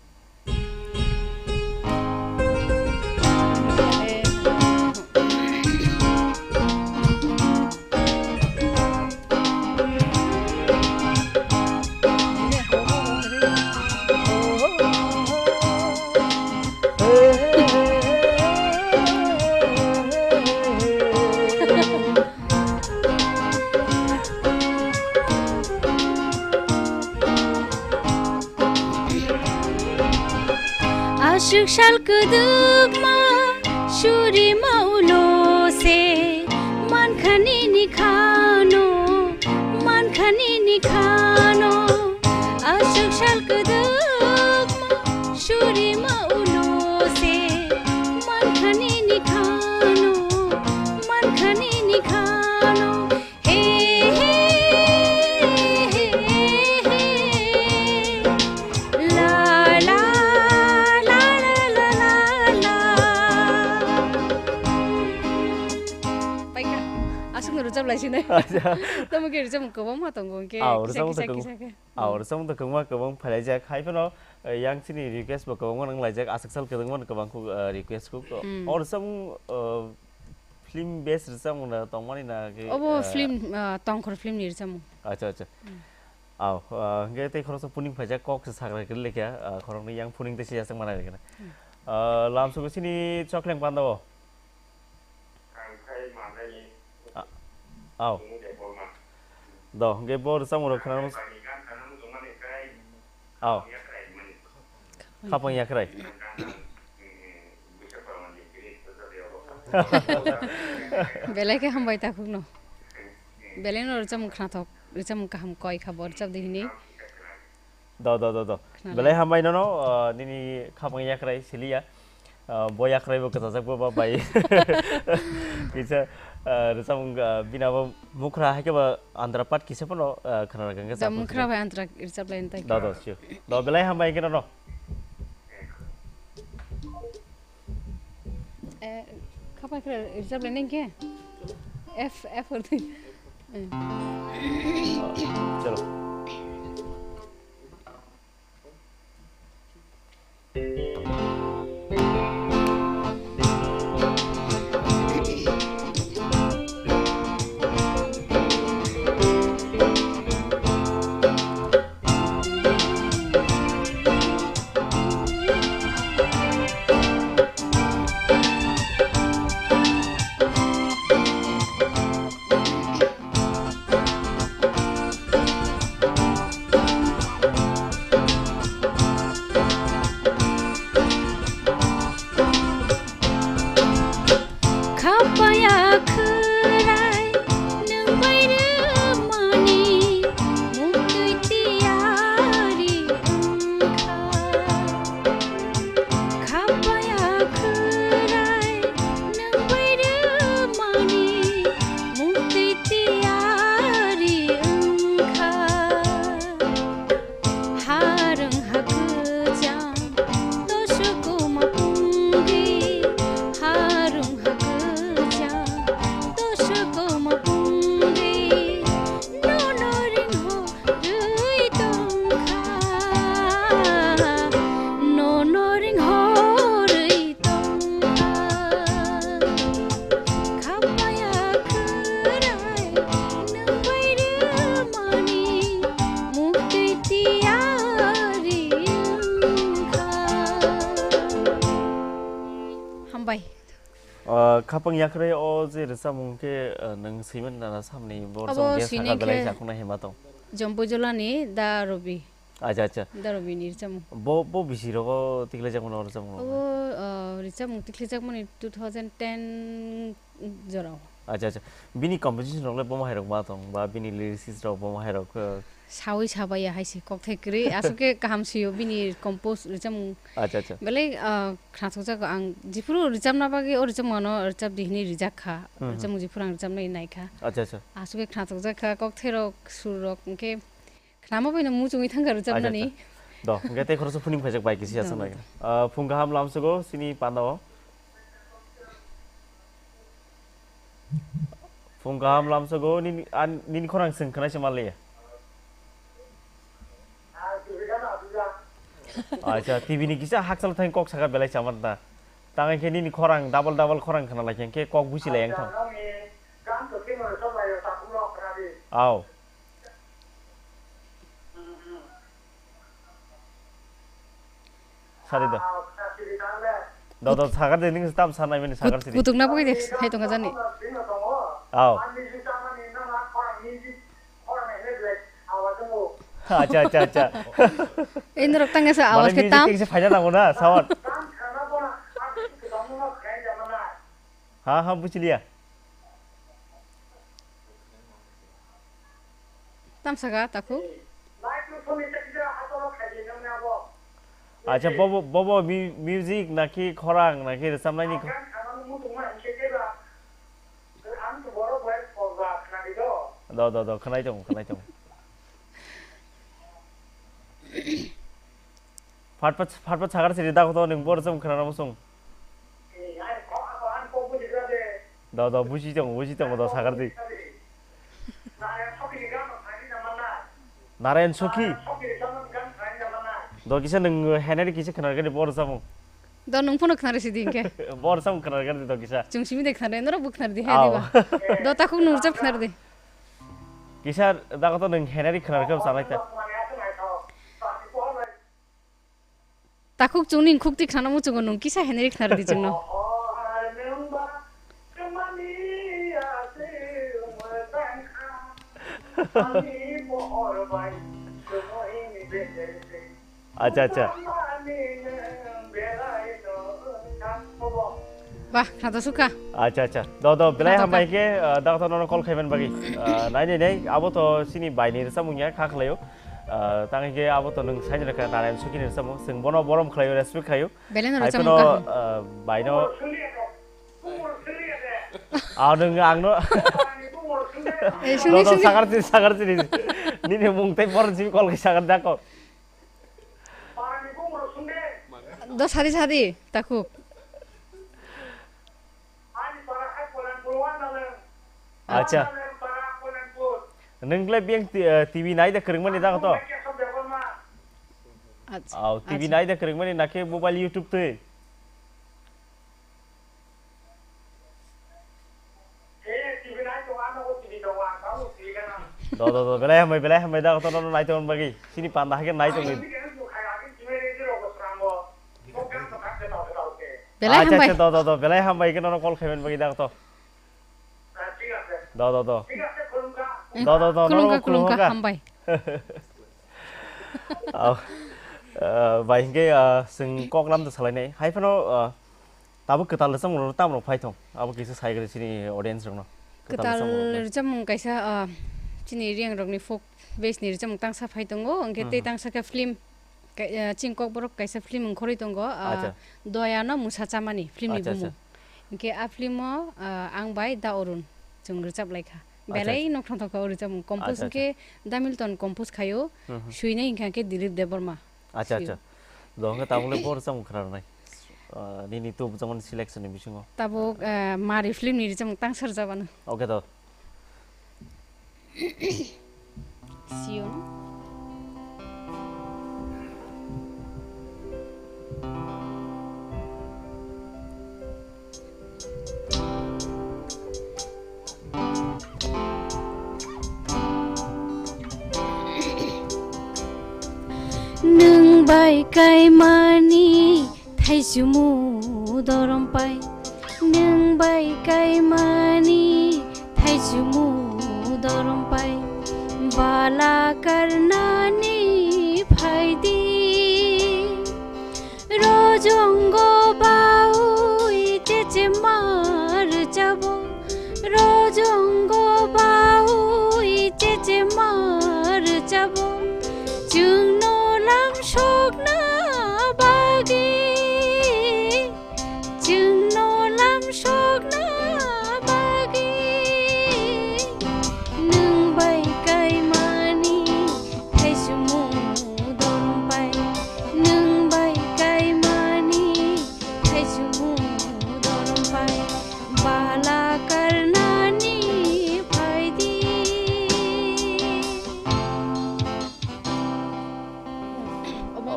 Aswk sal kwdwkma surima ulo se, mankha nini khano, mankha nini khano. Aswk sal kwdwkma surima ulo se, mankha nini khano, mankha nini khano. He, he, he, he, he. La, la, la. Paikha, aswkno rwchap lai sinai. Acha. Tamo khe rwchapmung kwbangma tongo, hwnkhe Ah, kisa, rwchapmung kisa, tongo. kisa khe. Ah, Hmm. rwchapmung to kwbangma kwbang phailaijak. Hai phano, eh, yang chini request bo kwbangma nang laijak. Aswk sal kwbangma kwbang khu, eh, request khu. Hmm. O rwchapmung, eh, Film base rwchapmung na tongmani na khe, Obo ah, film, ah, Tongkhor film ni rwchapmung. Acha, acha. Hmm. Aw, ah, hwnkhe tei khoroksa puning phaijak kok se sakra kwrwi lekha, ah, khoroknwi yang puning tei se yachak manai lekha. Hmm. Ah, lamsugo chini chokleng panda o. Ah, aw. Do, hwnkhe bo rwchapmung rok khwnana mus-, Aw. Khapang yakrai. Belai khe hambai takhukno. Belai no rwchapmung khnathok, rwchapmung kaham koi kha bo rwchap de hini. Do, do, do, do. Khna Belai lai. hambai nono, uh, nini khapang yakrai siliya. Ah, bo yakrai bo kwchajak bo ba bai. Kisa, ah, rwchapmung, ah, bini abo mukhra hai khe ba andra part kisa phano, ah, khna rwkha khe Da chapmung mukhra kisa. bai andra rwchap lai ntai. Da, da, sure. Da belai hambai khe no. Eh, khapa khe rwchap lai nang khe? F, F hor di. Eh. Chalo. Khapaya khwrai nwng bai rwmani muktwi tiyari wngkha. Khapaya khwrai nwng bai rwmani muktwi tiyari wngkha. Harung hakujang, tosu kuma pungdi. Harung hakujang, tosu kuma pungdi. Nono ring ho rwi tongkha, nono ring ho rwi tongkha. Khapaya khwrai nwng bai rwmani muktwi tiyari wngkha. Hambai. Ah, khapang yakhrai o je rwchapmung khe, ah, nwng swiman nana samni bo Abo rwchapmung khe sini saka belai khe jakna hema tong. Jompujolani Da Robi. Acha, acha. Da Robi ni rwchapmung. Bo, bo bisi rogo tikhlajakmano rwchapmung. Obo, ah, rwchapmung tikhlajakmani two thousand ten jorao. Acha, acha. Bini composition rok le bomo hai rok ma tong ba bini lyricist rok bomo hai rok, ah, Sawi sabaiya hai se kokthai kwrwi. Aswk khe kaham swiyo bini compose rwchapmung. Acha, acha. Belai, ah, khnathokjago ang. Jephuru rwchapna bagwi o rwchapmano rwchapdi hinwi rijak kha. Hmm, hmm. Rwchapmung jephuru ang rwchapnai naikha. Acha, acha. Aswk khe khnathokjak kha, kokthairok, surrok, hwnkhe khnama baino muchungwi thangkha rwchapnani. Acha, acha. Do, hwnkhe tei khoroksa phuning phaijak bai kisa. Do, aswk do, nai. Do. Ah, phung kaham lamsogo, sini pandao. Phung kaham lamsogo, nini, an, nini khorang chwng khwnai se manliya. Acha, T V ni kisa hakchal thang kok saka belai chamar ta. Tang khe nini khorang double double khorang khna lai khe kok busi lai yang thang. Aw. Sari do. Do, do, sagar de, ning tam sanai mani sagar sidi. Kutuk na pokoi de, hai tong jani. Aw. Acha, acha, acha. Indrok tang esa awas ke tam. Mane music se phaida nango na, sound. Ha, ha, buchiliya. Tamsaka, takhuk. Acha, bobo, bobo mu-, music naki khorang, naki rwchapnaini kho-, do, do, do, khwnai tongo, khwnai tongo. Phat phat, phat phat sagar siri da koto ning bor jom khna ramo song. Do, do, buji tongo, buji tongo, do sagar di. Narayan Sokhi. Do kisa ning henari kisa khna gani bor jom. Do nung phano khna risi di hingke. Bor jom khna gani do kisa. Chung simi de khna re, noro bu khna di, he. Aw. Diba. Do takhuk nung jab khna di. Kisa da koto ning henari khna khe sanai ta. Takhuk chwngni khukti khnana muchungo nwng kisa henri khnardi chwngno. Acha, acha. Bah, khna to sukha. Acha, acha. Do, do, belai hambai khe, ah, da koto nono call khaiman bagwi. Ah, nai, nai, nai, abo to sini bai ni rwchapmung ya, kha khlaio. Ah, tang khe abo to nwng saini rwkha Narayan Sokhi ni rwchapmung. Chwng bono borom khlaio, respect khlaio. Belai no rwchapmung kaham. Ah, bai no. Ah, nwng ang no. Eh, sungni, do, do, sungni. Sagar sini, sagar sini. Nini mung tei borom sini call khe sagar da ko. Do sadi sadi, takhuk. Acha. Nwng le biyang ti-, eh, T V nai da kwrwngmani da to? Acha, aw, T V acha. Nai da kwrwngmani na khe mobile YouTube twi? Do, do, do, belai hambai, belai hambai da to, no, no, nai tongmani bagwi. Sini panda hai khe nai tongni. Belai acha, hambai. Acha, do, do, do, belai hambai khe nono call khaiman bagwi da to. Do, do, do. Eh, do, do, do, khulumkha, nono khulumkha, khulumkha. Hambai. Aw. Eh, bai hingke, eh, chwng kok lam da salainai. Hai phano, eh, tabuk kwtal rwchapmung rok tamo rok phai thong. Abo kisa sai gari chini audience rokno. Kwtal rwchapmung rok bai. Kwtal rwchapmung kaisa, ah, chini Reang rokni folk base ni rwchapmung tangsa phai tongo. Hwnkhe tei tangsa khe film, kai-, ah, chini Kokborok kaisa film wngkhorwi tongo, ah, acha. Doya no Mwsa Chamani film ni bumung. Acha, acha. Hwnkhe a film o, ah, ang bai Da Arun chwng rwchap lai kha. Acha, acha. Belai no khna thok kha o rwchapmung. Compose, acha, acha, hwnkhe Da Milton compose khaio. Swinai hwnkha khe Dilip Debbarma. Acha, acha. Do hwnkhe tabuk le bo rwchapmung khna rwnai. Ah, nini tubujamani selection ni bisingo. Tabuk, eh, Mari film ni rwchapmung tangsa rwchapano. Okay to. Siyung. Nwng bai kaimani thaichumu dorom pai. Nwng bai kaimani thaichumu dorom pai. Bala karnani phaidi. Rojongo baui chechema rwchabo. Rojongo baui chechema rwchabo.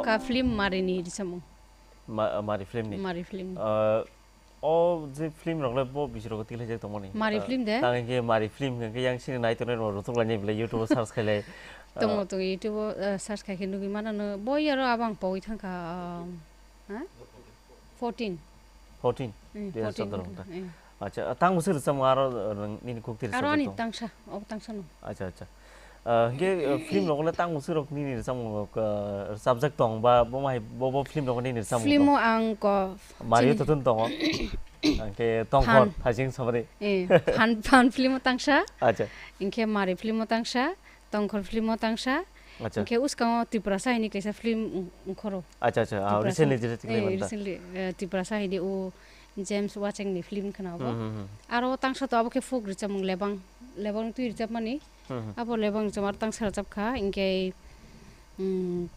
Ka film Mari ni risamung. Ma-, Mari film ni. Mari film ni. Ah, o je film rok le bo bisi rok tiklai jak tongmani. Mari Ah, film de? Tang ke Mari film ke yang sini nai tongnai rok rotok lai ni bele YouTube o search khai lai. Tongo, ah, tongo, YouTube o, ah, search khai khe nugui mano no. Bo yaro abang pogoi thangkha, ah, ha? Fourteen. Fourteen? Mm, dui hazar fourteen sotoro wngkha, wngkha. Eh. Acha, tang bwswk rwchapmung aro, uh, nini kok twi Aro ani rwchapjak tong? Tangsa, obo tangsa no. Acha, acha. Uh, hingke, uh, film rogo le tang bwswk rok nini rwchapmung rok, uh, rwchapjak tong ba bo mai, bo, bo film rogo nini rwchapmung Film tong? O ang ko Mario chini Tutun tongo. Hingke Tongkhor, Phan. Phajing Samari. Eh, Phan, Phan film o tangsa. Acha. Hingke Mari film o tangsa. Tongkhor film o tangsa. Acha. Hingke uskango Tiprasa hini kaisa film ong-, ongkhoro. Acha, acha. Ah, Tiprasa. Recently, recently Eh, manta. Recently, eh, Tiprasa hini o James Wacheng ni film khna bo. Hmm, hmm, hmm. Aro tangsa to abo khe folk rwchapmung lebang, lebang twi rwchapmani. Hmm, hmm. Abo lebang rwchapmung aro tangsa rwchapkha, hingke, mm,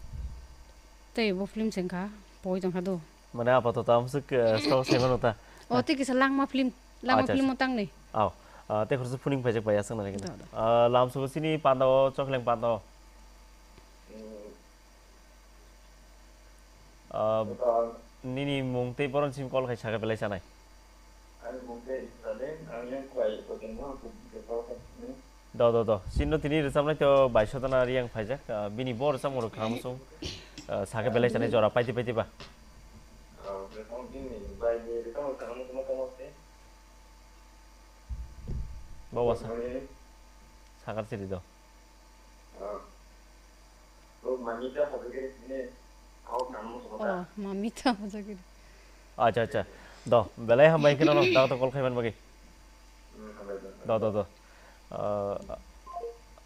tei bo film se wngkha, pogoi tongkha do. Mane apatot amswk, eh, stock saimano ta. O, tei kisa Langma film, Langma Acha, film acha. O tangnwi. Aw, ah, tei khoroksa phuning phaijak bai aswk nang Do, do. Ah, lamsoko chini panda o, Chokheleng panda o. Ah, nini mung tei boron sim call khai sakha belai chanai. Ani mung tei Chokheleng, ang yang kwlai, Chokheleng no, Do, do, do. Chini tini rwchapnai to Baisodana Riyang phaijak. Ah, bini bo rwchapmung rok kaham song. Ah, sakhe belai chanai jora paiti paiti ba. Bo wasa. Sakar chiri do. Oh, Mamita hojagiri. Acha, acha. Do, belai hambai kheno no, da to call khaiman bagwi. Do, do, do. Ah,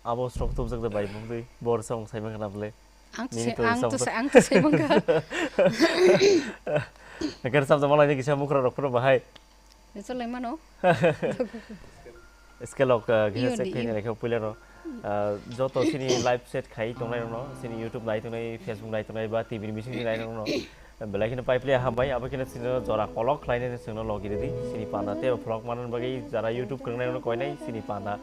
abo srok tubjak da bai bumdi, bor song saiman khana bole. Ang to Nini se-, to ang to samung se-, ang to saiman kha. Nokar samung malai ni kisa mukra rok phuru bahai. Nechol lai mano. Scale ok, uh, Iyo gisa check ni, khaini iyo. Rekha puila no. Uh, joto chini live chat khai tongnai rok no, chini YouTube nai tongnai, Facebook nai tongnai ba T V ni bising nai rok no. Belai kheno pai pli hambai, abo kheno chini jora kolok khlai nai chwngno logi ridi. Chini panda tei vlog manan bagwi jara YouTube kwrwng nai rok no koi nai, chini panda,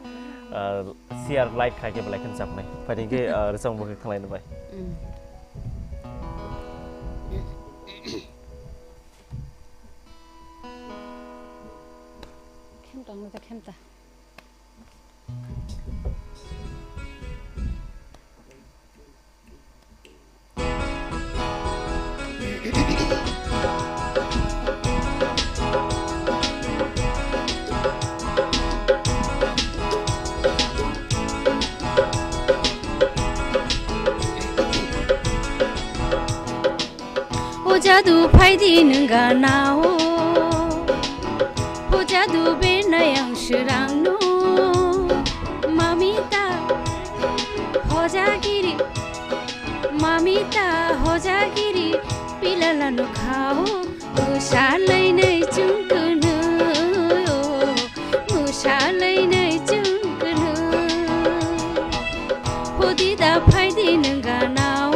uh, share like khai khe belai kheno chapnai. Phaidi khe, uh, rwchapmung bo khe khlai nai bai. Mm. Khemta wngkha, khemta. O jadu phaidi nwng ganao, o jadu benai ang swrangno. Mamita hojagiri, mamita hojagiri, pilala no khao, mwsa lainai chwng kwnwi, mwsa lainai chwng kwnwi. Hodi da phaidi nwng ganao.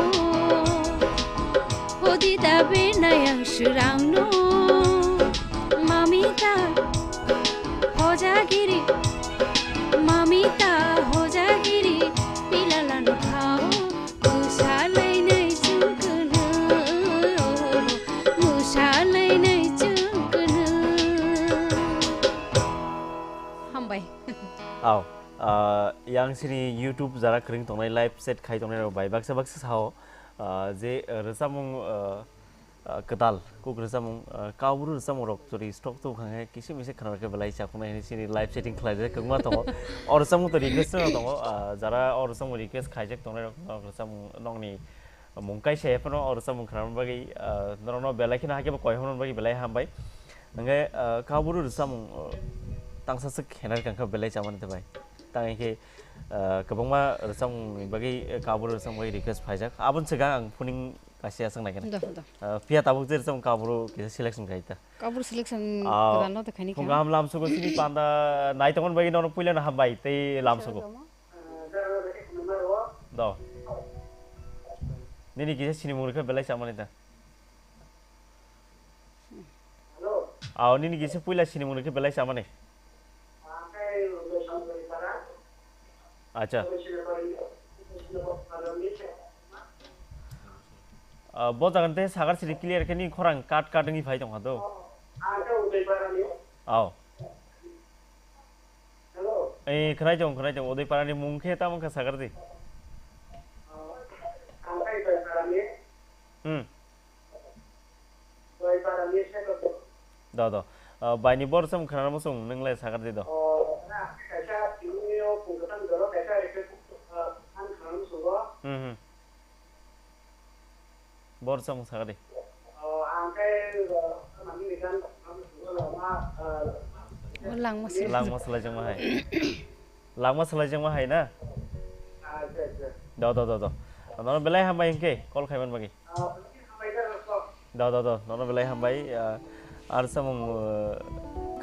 Hodi da benai ang swrangno. Mamita hojagiri, mamita hojagiri, pilala no khao, mwsa lainai chwng kwnwi, mwsa lainai chwng kwnwi. Hambai. Aw, ah, yang sini YouTube jara kring tongnai live chat khai tongnai rok bai baksa baksa sao, ah, je, ah, rwchapmung, ah, ah, kwtal, kuk rwchapmung, ah, Kaubru rwchapmung rok chori stock to khang he kisi misi khana khe belai chakhunai hini sini live chatting khlai de kwbangma tongo. O rwchapmung to request no tongo, ah, jara o rwchapmung request khaijak tongnai rok, nok rwchapmung nokni mung kaisa phano o rwchapmung khana bagwi, ah, norokno belai kheno hakhe bo koi hwnna bagwi belai hambai. Hingke, ah, Kaubru rwchapmung, ah, tangsa swk khenar kangkha belai chamani bai. Tang khe, ah, kwbangma rwchapmungni bagwi, eh, Kaubru rwchapmung bagwi request phaijak. Aboni swkang ang phuning kaisa aswk nai khe. Do, do. Ah, phiya tabuk je rwchapmung Kaubru kisa selection khai ta. Kaubru selection Ah, kwtal no ta khaini phung kha. Kaham lamsugo chini panda nai tongmani bagwi nono puila no hambai tei lamsugo. Do. Nini kisa sinimung rikha belai chamani ta. Aw, nini kisa puila sinimung rikha belai chamani. Acha. Ah, bo jaga tei sagar siri clear khe ni khorang kat kat wngwi phai tongkha do. Ang khe Udaipara ni. Aw. Hello. Eh, khwnai tong, khwnai tong. Udaipara ni mung khe tamo khe sagar di. Ang khe Udaipara ni. Hmm. Udaipara ni se ko. Do, do. Ah, bai ni bor sam khwnana muchung nung le sagar di do. Oh, na, kaisa tini o pung kwthang doro kaisa request, ah, ang khwnana muchungo. Hmm, hmm. Bor samung sakadi. O, ang khe, o, manwi ni kan, o, langma, o, O langma se. Langma salai jangma hai. Langma salai jangma hai na? Acha, acha. Do, do, do, do. Nono belai hambai hinkhe call khaiman bagwi. O, hambai da, o. Do, do, do. Nono belai hambai, ah, Ar samung, uh,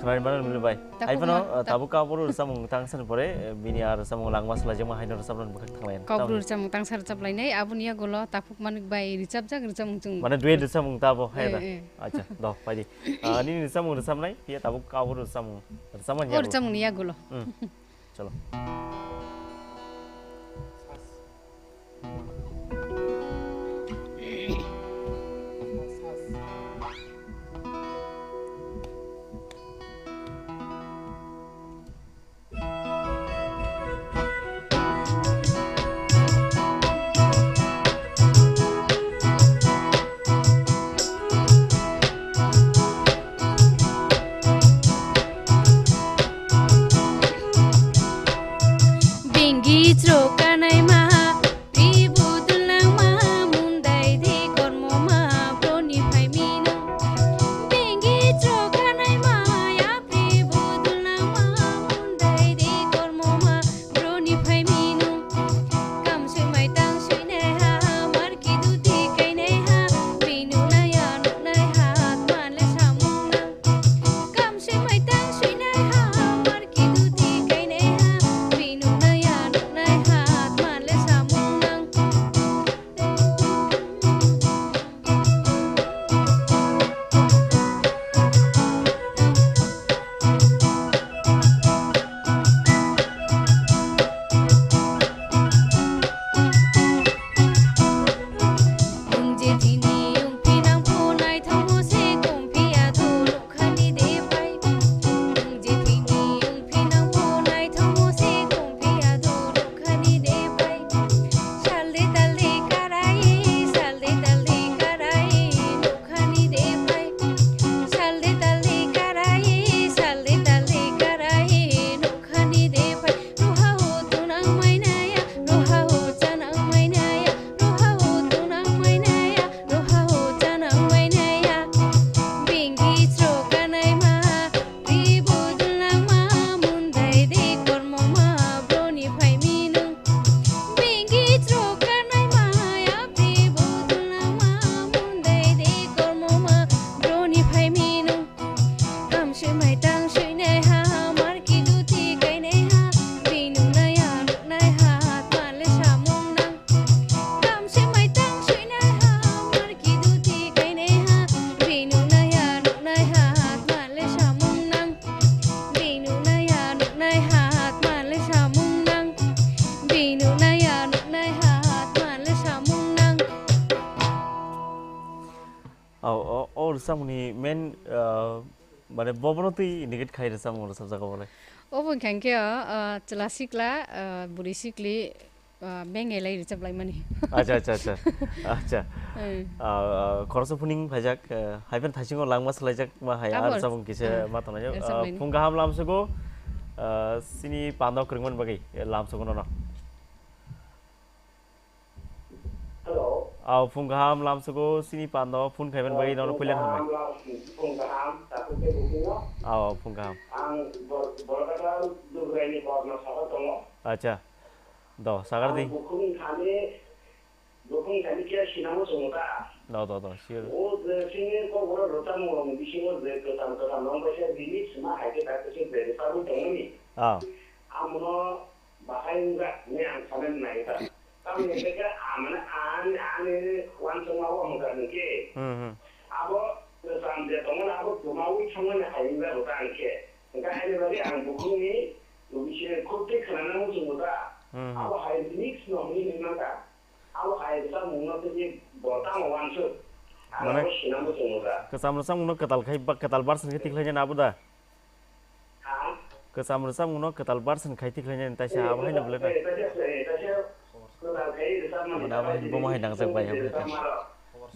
khwnani mano nini bai. Takhuk Hai phano, man, uh, ta- tabuk kabur samung tang san pore, uh, bini ar samung langma salai jama haino samung bwkhak thanglai. Kabur samung tang san rwchap lainai, aboni yagulo takhuk manik bai rwchapjak rwchapmung chwng. Mane duet rwchapmung tabo, hai Eh, da. eh. Acha, do, pai di. Uh, nini rwchapmung rwchapnai, phiya tabuk kabur samung rwchapmani O yagulo. Rwchapmungni yagulo. Hmm. Chalo. Bingi chro kanai ma, pri budul nang ma, mundai de kormo ma, broni phai mino. Bingi chro kanai ma, ya pri budul nang ma, mundai de kormo ma, broni phai mino. Kam sui mai tang sui nai ha, mar ki duti kai nai ha, binu nai ya nuk nai ha, man le samung nang. Kam sui mai tang sui nai ha, mar ki duti kai nai ha, binu nai ya nuk nai ha, man le samung nang. Nung je tini ung phi nang pho naithokmo se kong phi ya do. Khani de pai. Nung je tini ung phi nang pho naithokmo se kong phi ya do, nuk khani de pai. Sal de tal de karai, sal de tal de karai, nuk khani de pai. Sal de tal de karai, sal de tal de karai, nuk khani de pai. Roha o tunang mai naya, roha o chanang mai naya, roha o tunang mai naya, roha o chanang mai naya. Bingi chro kanai ma, pri budul nang ma, mundai de kormo ma, broni phai mino. Bingi chro kanai ma, ya pri budul nang ma, mundai de kormo ma, broni phai mino. Kam sui mai tang sui nai ha, mar ki duti kai nai ha, binu nai ya nuk nai ha, tma le samung nang. Kam sui mai tang sui nai ha, mar ki duti kai nai ha, binu nai ya nuk nai ha, tma le samung nang. Binu nai ya nuk nai ha, tma le samung nang. Binu nai ya nuk nai ha, tma le samung nang. Au, o, o rwchapmungni main, ah, mane bobono twi indicate khai rwchapmung rwchapjago bole. Obo wngkha hwnkhe o, ah, chwla sikla, ah, bwrwi sikli, ah, bengelai rwchaplaimani. Acha, acha, acha. Acha. Hmm. Ah, ah, khoroksa phuning phaijak, ah, hai phano thaisingo langma swlaijak ma hai, ah, Tabor. Rwchapmung kisa Hmm. ma tongnai. Ah, Rwchapmani. Phung kaham lamsogo, ah, sini panda kwrwngmani bagwi, eh, lamsogo nono. Hello. Aw, phung kaham lamsogo sini pando phone khaiman bagwi nono puila hambai. Phung kaham, takhuk tei bukhukno. Aw, phung kaham. Ang Bor-, Borgata Dubraini Borno Sagar tongo. Acha. Do, Sagar di. Ang bukhukni thani, bukhukni thani khe sinamo chwngno ta. Do, do, do, sure. O je sini kokborok rwchapmung rokni bisingo je kwcham kwcham rong bai se remix ma hai khe ta kwchwng je rwchapwi tongmani. Ah. Amono bahai wngjak hinwi ang sanani nai kha. Tamoni hwnkhe khe, ah, mane, ani, ani uansukma o hwnka hwnkhe, Hmm, hmm. abo kwcham je tongmani abo kwmaui thangmani hai wngjak bo ta hwnkhe. Hwnkhe ani bagwi ang bukhukni bisi khuk twi khwnana muchungo ta. Hmm, hmm. Abo hai remix no hwnwi hwnwi man kha. Abo hai rwchapmungno tei bo tamo uansuk. Ang Mane, abo sinambo chwngno da. Kwcham rwchapmungno kwtal khai ba kwtal version khe tikhlai nai abo da? Ha? Kwcham rwchapmungno kwtal version khai tikhlai nai taisa abo haino belai da. Eh, taisa, eh, taisa kwtal khai rwchapmani. Mane abo hai bomo hai nangjak bai abo hai.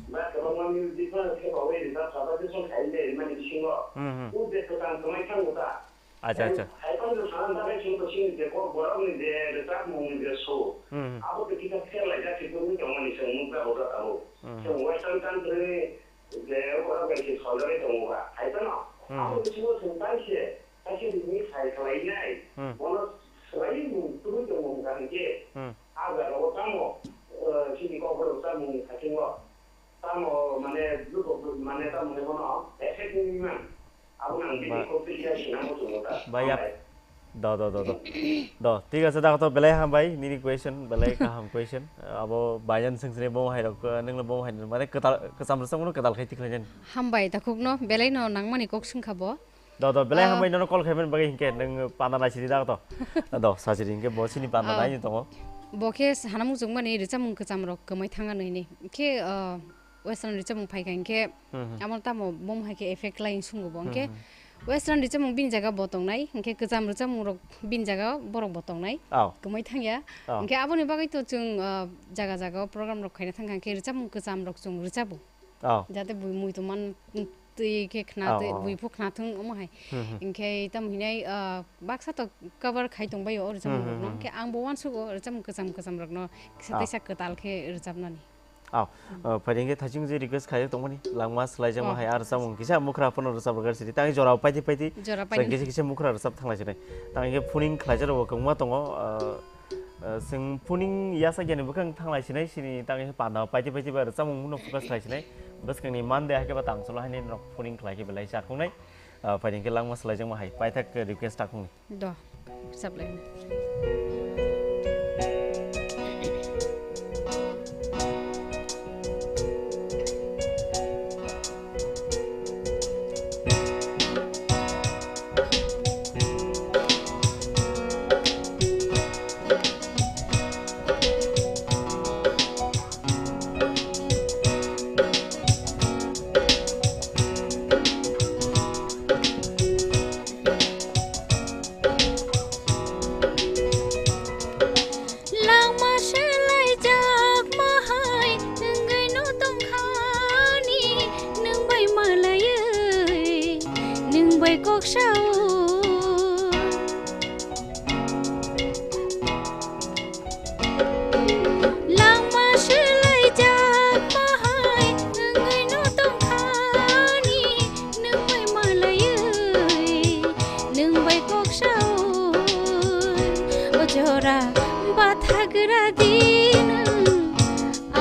Ba kwbangma music no khe bawi rwchap saba dusong khai le mani bisingo. Hmm, hmm. O je kwcham kwmai thango ta. Acha, acha. Hai phano sana bagwi chwng to chini je kok borok ni je rwchapmung ni je sur. Hmm, hmm. Abo to kisa pherlaijak se tongwi tongmani chwng nukjago jotabo. Hmm, hmm. Chwng western country ni je borok bai se soljagwi tongo ba. Hai phano Hmm, abo hmm. bisingo chwng tai se, tai se rimit sai khlainai. Hmm. Bono swlaiwi mung tubui tongo hwnkha hinkhe. Hmm. A jagao tamo, eh, chini kok borok rwchapmung ni thaisingo tamo mane bluetooth mane tamo hinwi bono effect wngwi man. Abo ang bini Ba- kok twi khe sinambo chwngno ta. Ba yap- Hambai. Do, do, do, do. Do, thik ache, da to belai hambai, nini question, belai kaham question. Abo bayan sing sini bomo hai rok, nung le bomo hai, mane kwtal, kwcham rwchapmungno kwtal khai tikhlai nai. Hambai, takhukno, belai no nangmani kok swngkha bo. Do, do, belai Ah. hambai nono call khaiman bagwi hinkhe, nung panda naisidi da to. Do, sajiri hinkhe bo sini panda Ah. naini tongo. Bo khe sana muchungmani rwchapmung kwcham rok kwmai thanga nini. Khe, ah, Western rwchapmung phaikha hinkhe, Hmm, hmm. amo tamo bomo hai khe effect lai wng sungo bo. Hmm, Hinkhe hmm. Western rwchapmung bini jaga bo tongnai, hinkhe kwcham rwchapmung rok bini jaga borok bo tongnai. Aw. Kwmai thangya. Aw. Hinkhe aboni bagwi to chwng, ah, jaga jaga o program rok khaina thangkha hinkhe rwchapmung kwcham rok chwng rwchabu. Aw. Jate bui muitu man twi khe khna Aw, twi aw, aw. bui phu khna thung omo hai. Hmm, hmm. Hinkhe tamo hinai, ah, baksa to cover khai tongbaio o rwchapmung Hmm, hmm, rokno. hmm. Hinkhe ang bo uansugo rwchapmung kwcham kwcham rokno kisa Aw. teisa kwtal khe rwchapnani. Aw, uh, phaidi hinkhe thaising je request khaijak tongmani, langma swlaijakma Oh. hai, ah, rwchapmung kisa mukhra phano rwchap rwgar sidi. Tang jorao paidi paidi, Jora chwng paidi. kisa kisa mukhra rwchap thanglai sinai. Tang hinkhe phoning khlaijak rokbo kwbangma tongo, uh, uh, chwng phoning yasa gyan bwkhang thanglai sinai, sini tang hinkhe panda paidi paidi ba rwchapmung no focus khlai sinai. Bwskangni Monday hai khe ba tang solo haini nok phoning khlai khe belai chakhungnai. Uh, phaidi hinkhe langma swlaijakma hai, paithak request takhungni. Do, rwchap lai. Langma swlaijakma hai wngwi no tongkhani, nwng bai malaiwi, nwng bai kok sao. Langma swlaijakma hai wngwi no tongkhani, nwng bai malaiwi, nwng bai kok sao. O jora bathagra di nwng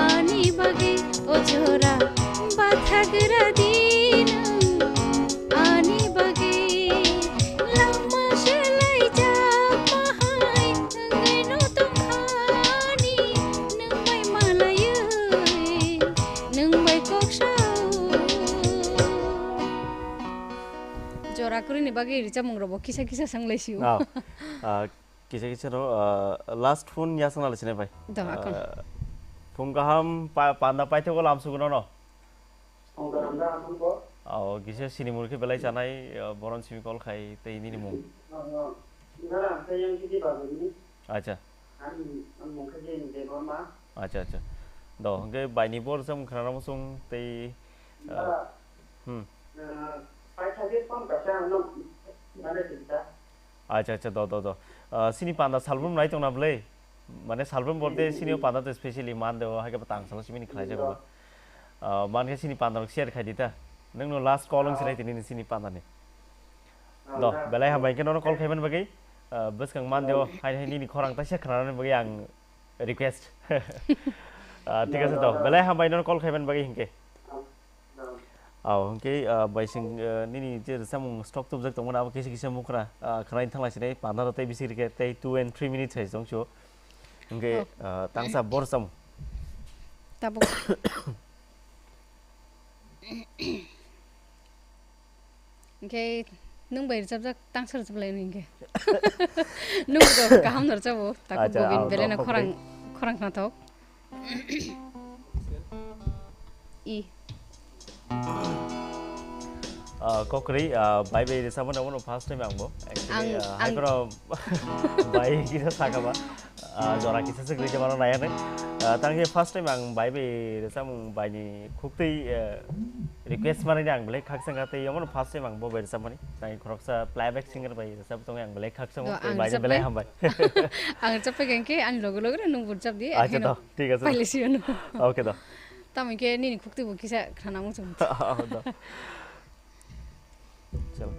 ani bagwi, o jora bathagra di nwng ani bagwi. Langma swlaijakma hai wngwi no tongkhani, nwng bai malaiwi, nwng bai kok sao. Jora kwrwini bagwi rwchapmung rokbo kisa kisa swnglaisio. Ah, ah, kisa kisa no, ah, last phone ya swngna lai sinai bai. Do, akon. Ah, phone kaham pa-, panda paithakgo lamsugo nono. Phone kaham da, phone ko. Oh, kisa sinimung khe belai chanai, ah, boron simi call khai tei nini mung. Oh, oh. Gara, ang khe yang kiti bagwi ni. Acha. Ang, ang mung khe je ni Debbarma. Acha, acha. Do, hwnkhe baini bor jam khna ramo sung tei, ah, Gara. Hmm. Ah, paithakgwi phone kaisa ang no mane tinta. Acha, acha, do, do, do. Ah, sini panda salbrum nai tongna bwle? Mane salbrum borde sini o panda to specially man de o, hai khe tang salo simi ni khlai jago. Ah, man khe sini panda rok share khai di ta. Nwng no last call wng sinai tini ni sini panda ni. Do, belai hambai khe nono call khai man bagwi. Ah, bwskang man de o, hai, hai nini khorang ta se khna bagwi ang request. Ah, thik ase do. Belai hambai nono call khai man bagwi hinkhe. Aw, hwnkhe, ah, bai sing, ah, nini je rwchapmung stock tubjak tongmani abo kisa kisa mukhra, ah, khwnaini thanglai sinai, panda rw tei bisi rwkhe tei two and three minutes hai chong sio. Hwnkhe, Oh. ah, tangsa bor cham. Tabuk. Hwnkhe nwng bai rwchapjak tangsa rwchaplai hwnkhe. Nwng bo kaham no rwchabo, takhuk Acha, bobin ah, belai no takhuk khorang, bai. Khorang khnathok. I. Ah, kokri, ah, bai bai resa mano mano first time ang bo. Actually, Ang, ah, hai ang kono bai kisa sakaba. Ah, jora kisa se gri jamano naya nai. Ah, tang je first time ang bai bai resa mung bai ni khuktei, eh, request mani ni ang belai khaksa ngate yomono first time ang bo bai resa mani. Tang khoroksa playback singer bai resa tong ang belai khaksa Do mo ang bai ni resa belai bai. Hambai. Ang resa pai gengke ang logo logo nung burjap di. Acha to, thik ache. Pailesi ano. Okay to. Tamo khe nini khukti bo kisa khana muchung. Oh, no. Chalo.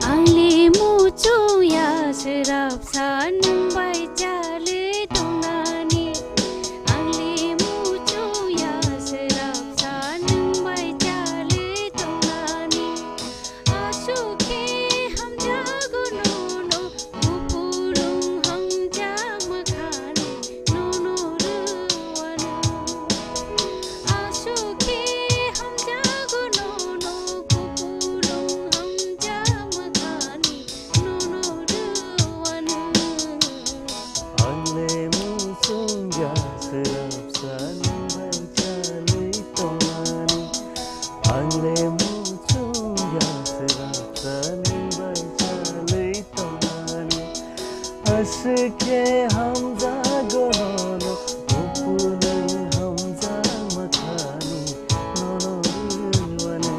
Ang limu chungya srapsa nwng bai chalwi tongnani. Ang limu chungya srapsa nwng bai chalwi tongnani. Aswk khe hamjago nono, kupulung hamjakma khani nono rwano. Aswk khe hamjago nono, kupulung hamjakma khani nono rwano. Ang limu chungya srapsa nwng bai chalwi tongnani. Ang limu chungya srapsa nwng bai chalwi tongnani. Aswk khe hamjago nono, kupulung hamjakma khani nono rwano.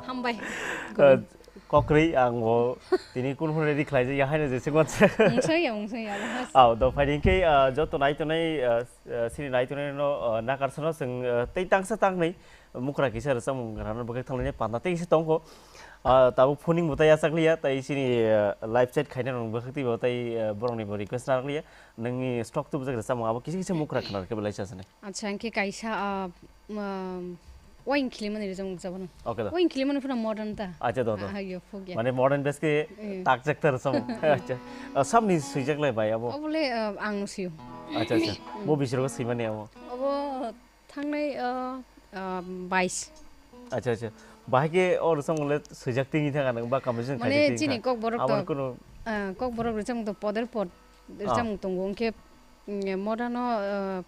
Hambai. Uh, kokri ang bo tini kun hwn ready khlai ya haino jese gon se. Mungsang ya, mungsang ya, bahas. Au, do phai ding khe, uh, joto nai tonai, uh, uh, sini nai tonai no, uh, nakar sano seng, uh, tei tangsa tangnai mukra kisa rwchapmung rano bwkhak thanglainai panda tei kisa tongkho. Ah, tabuk phoning bo tai yachakliya, tai chini, ah, live chat khaina rok bwkhak twi bo tai, ah, borok ni bo request narakliya. Nangni stock tubujak rwchapmung abo kisa kisa mukra khna rwkhe belai chajani. Acha, hwnkhe kaisa, ah, um, waing khilimani rwchapmung rwchapano. Okay da. Waing khilimani phano modern ta. Acha, do, do. Ah, yo, phuk ya. Mane modern bes khe Eh. takjak ta rwchapmung. Acha. Ah, samni swijak lai bai abo. Obole, ah, ang no sio. Acha, acha. Bo bisiro swimani abo. Obo Thangnai, uh, uh, bais. Acha, acha. Bahai khe o rwchapmung le swijak twi wngwi thangkha nang ba composition Mane khaijak twi chini wngkha. Kokborok Aboni to, kuno uh, Kokborok rwchapmung to podel pod Ah. rwchapmung tongo. Hwnkhe, mm, modern o, uh,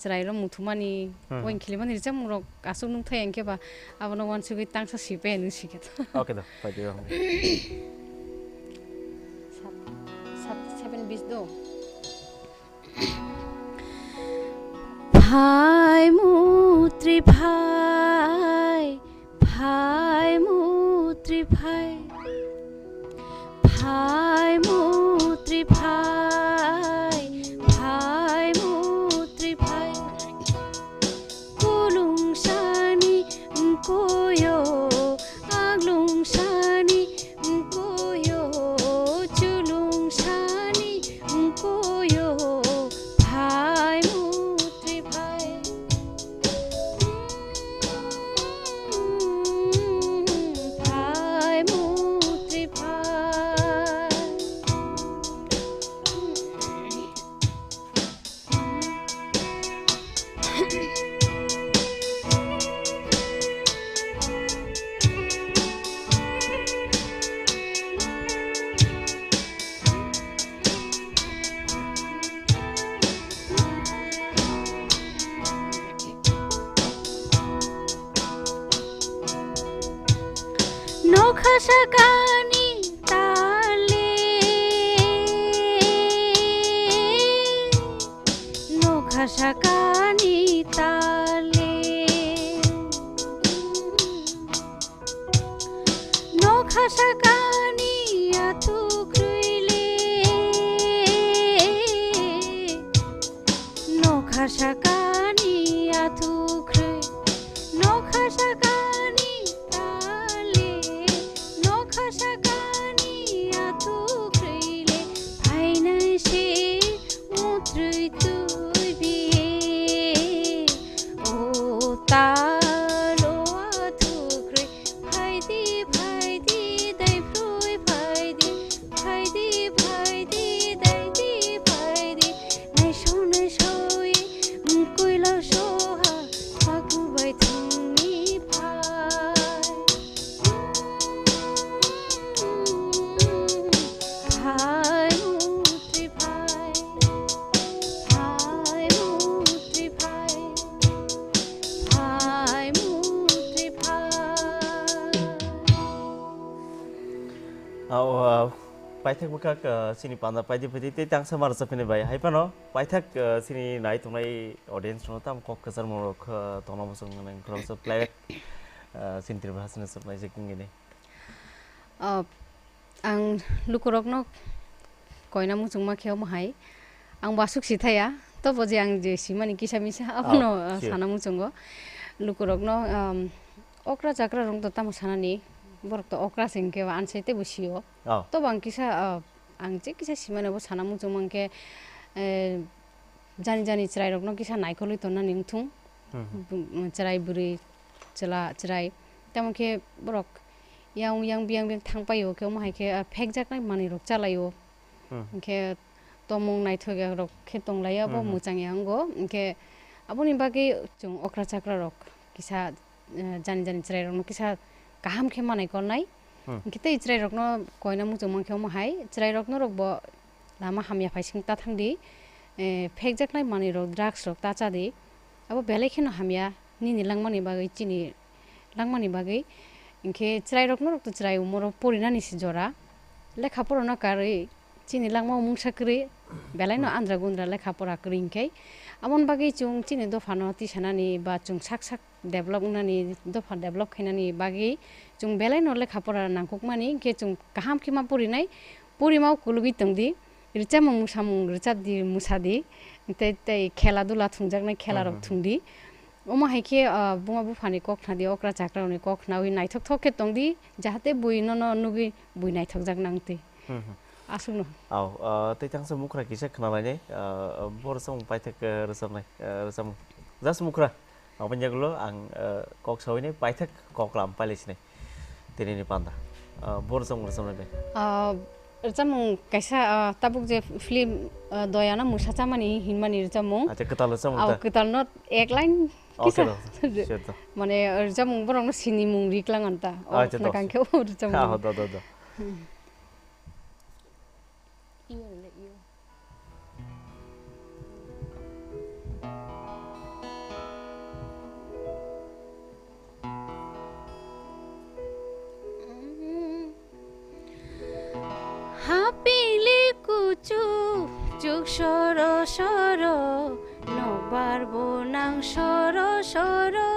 chwrairok muthumani, Hmm. waing khilimani rwchapmungrok aswk nukthai hwnkhe ba abono uansugwi tangsa sipaya hinwi sikhe to. Okay da, phaidi o. Sat, sat, seven bis do. Phai mutri phai, phai mutri phai, phai mutri phai, phai mutri phai. Kulung sani koyo, aglung sani Koyo chulung sani koyo phai mutri phai. Phai mutri phai. Nokha sakani tale, nokha sakani tale, nokha sakani athukrwi le, nokha sakani athukrwi, nokha sakani tale. Sakani athukrwi le phainai se mutrwi twi biye. O talo athukrwi phaidi, phaidi, daiphrowi phaidi, phaidi, phaidi, daidi phaidi, naisong, naisowi, mkwila soha, haku bai thangni phai. Phai mutri phai, phai mutri phai, phai mutri phai. Au, ah, paithak bwkhak, ah, chini panda paidi paidi tei tangsa marsa phini bai hai phano paithak, ah, chini nai tongnai audience no tam kok kwchar morok, ah, tongna muchung nang khoroksa playback, ah, chini Tripura hasteni swpnai se kungini. Ah, ang lukurokno koina muchungma khe omo hai. Ang bo aswk si thaya, tobo je ang je simani kisa misa abono, ah, sana muchungo. Lukurokno, um, okra chakra rok to tamo sanani, borok to okra se hinkhe ba anse teibo sio. Oh. Tobo ang kisa, ah, ang je kisa simani bo sana muchungma hinkhe, eh, jani jani chwrairokno kisa naikolwi tonnani wngthung. Hmm. Bu-, chwrai bwrwi, chwla, chwrai. Tamo khe borok yang yang biyang biyang thang paio, khe omo hai khe, ah, phekjaknai manwi rok chalaio. Hmm. Hinkhe tomung naithok ya rok khe tong lai abo. Hmm, hmm. Mwchang ya wngo. Hinkhe aboni bagwi chwng okra chakra rok kisa, eh, jani jani chwrai rokno kisa kaham khe manai kolnai. Hmm. Hinkhe tei chwrai rokno koina muchung mankhe omo hai chwrai rokno rok bo lama hamya phaising ta thang di, eh, phekjaknai manwi rok, drugs rok ta cha di. Abo belai kheno hamya, nini langmani bagwi, chini langmani bagwi. Hinkhe chwrairokno rok to chwrai umoro porinani se jora. Lekha porano karwi, chini langmao mungsa kwrwi, belaino andra gundra lekha pora kwrwi hinkhe. Aboni bagwi chwng chini dophano tisanani ba chwng sak sak develop wngnani, dopha develop khainani bagwi chwng belaino lekha pora nangkukmani, hinkhe chwng kaham khe ma porinai, porimao kulugwi tongdi, rwchapmung musamung rwchapdi, musadi, tei, tei khela dula thwngjaknai khela rok thwngdi. Omo hai khe, ah, buma buphani kok khnadi, okra chakrarokni kok khnawi naithok thok khe tongdi, jahate bui nono nugwi bui naithokjak nangtwi. Hmm, hmm. Aswkno. Au, ah, tei tangsa mukhra kisa khnalainai, ah, bo rwchapmung paithak, ah, rwchapnai, ah, rwchapmung. Just mukhra. Aboni yagulo ang, eh, kok sawinai paithak koklam pailaisinai tinini panda. Eh, bo rwchapmung rwchapnai bai. Ah, rwchapmung kaisa, ah, tabuk je film, ah, Doyano Mwsa Chamani hinmani rwchapmung. Acha, kwtal rwchapmung ta? Kwtalno ek line kisa. Okay, do. Sure, do. Mane, rwchapmung borokno sinimung riklang anta. O, acha, do. Nakangkhe o rwchapmung. Ah, do, do, do. Hmm. Iyo le iyo. Hapili kuchuk chuk soro soro, nokbar bo nang soro soro.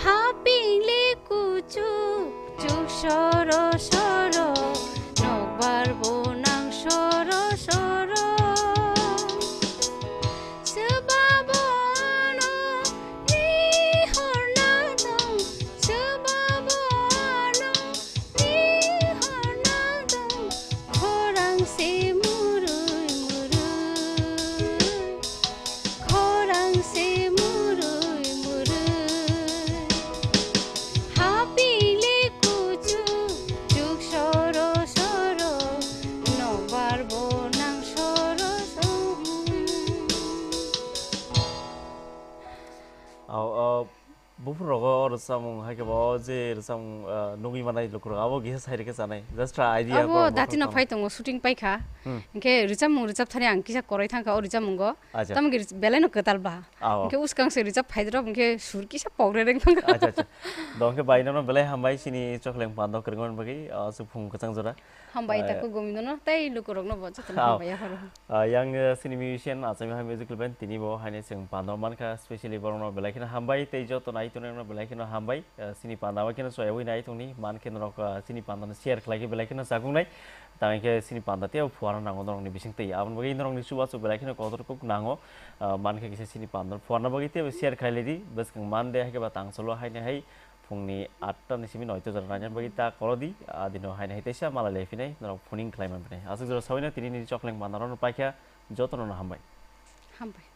Hapili kuchuk chuk soro soro, nokbar bo nang soro soro. Swbabo ano ni hor nang tong, swbabo ano ni hor nang tong, khorang se murui murui. Khorang se murui murui, hapili kuchuk chuk soro soro, nokbar bo nang soro soro. Au, au. Buphuru rogo o rwchapmung hai khe bo o je rwchapmung, ah, nugwi manai lukurok abo kisa sai rwkhe chanai. Just try idea. Abo datino phai tongo, shooting paikha. Hmm. Hinkhe rwchapmung rwchapthani ang kisa koroi thangkha o rwchapmungo. Acha. Tamokhe rwch-, belaino kwtal ba. Ah, oh. Hinkhe uskang se rwchap phaidrop hinkhe sur kisa pokre reng thangkha. Acha, acha. Do hinkhe bai nono belai hambai chini Chokhleng pando kwrwngmani bagwi, ah, aswk phung kwchang jora. Hambai, ah, tako Govindono tei lukurokno bo jotono, ah, hambai yapharo. Ah, yang, eh, sini musician, achai hai musical band, tini bo haini chwng pando mankha, specially borokno belai kheno hambai, tei joto nai tongnai rokno belai kheno hambai, eh, sini panda bai kheno soyawi nai tongni, mankhe norok, ah, sini pandano share khlai khe belai kheno chakungnai, tangwi khe sini panda tei phuarna nango norokni bising twi, aboni bagwi norokni chubachu belai kheno kotor kuk nango, ah, mankhe kisa sini pandano phuarna bagwi tei share khlai lidi, bwskang Monday hai khe ba tangcholo haini hai, Phungni atta ni simi noito jora naina bagwi ta koro di, adino haina hai teisa malai lai phinai, norok phuning khlai man phinai. Aswk jora sawino tini nini chokleng manarokno paikha, jotono no hambai. Hambai.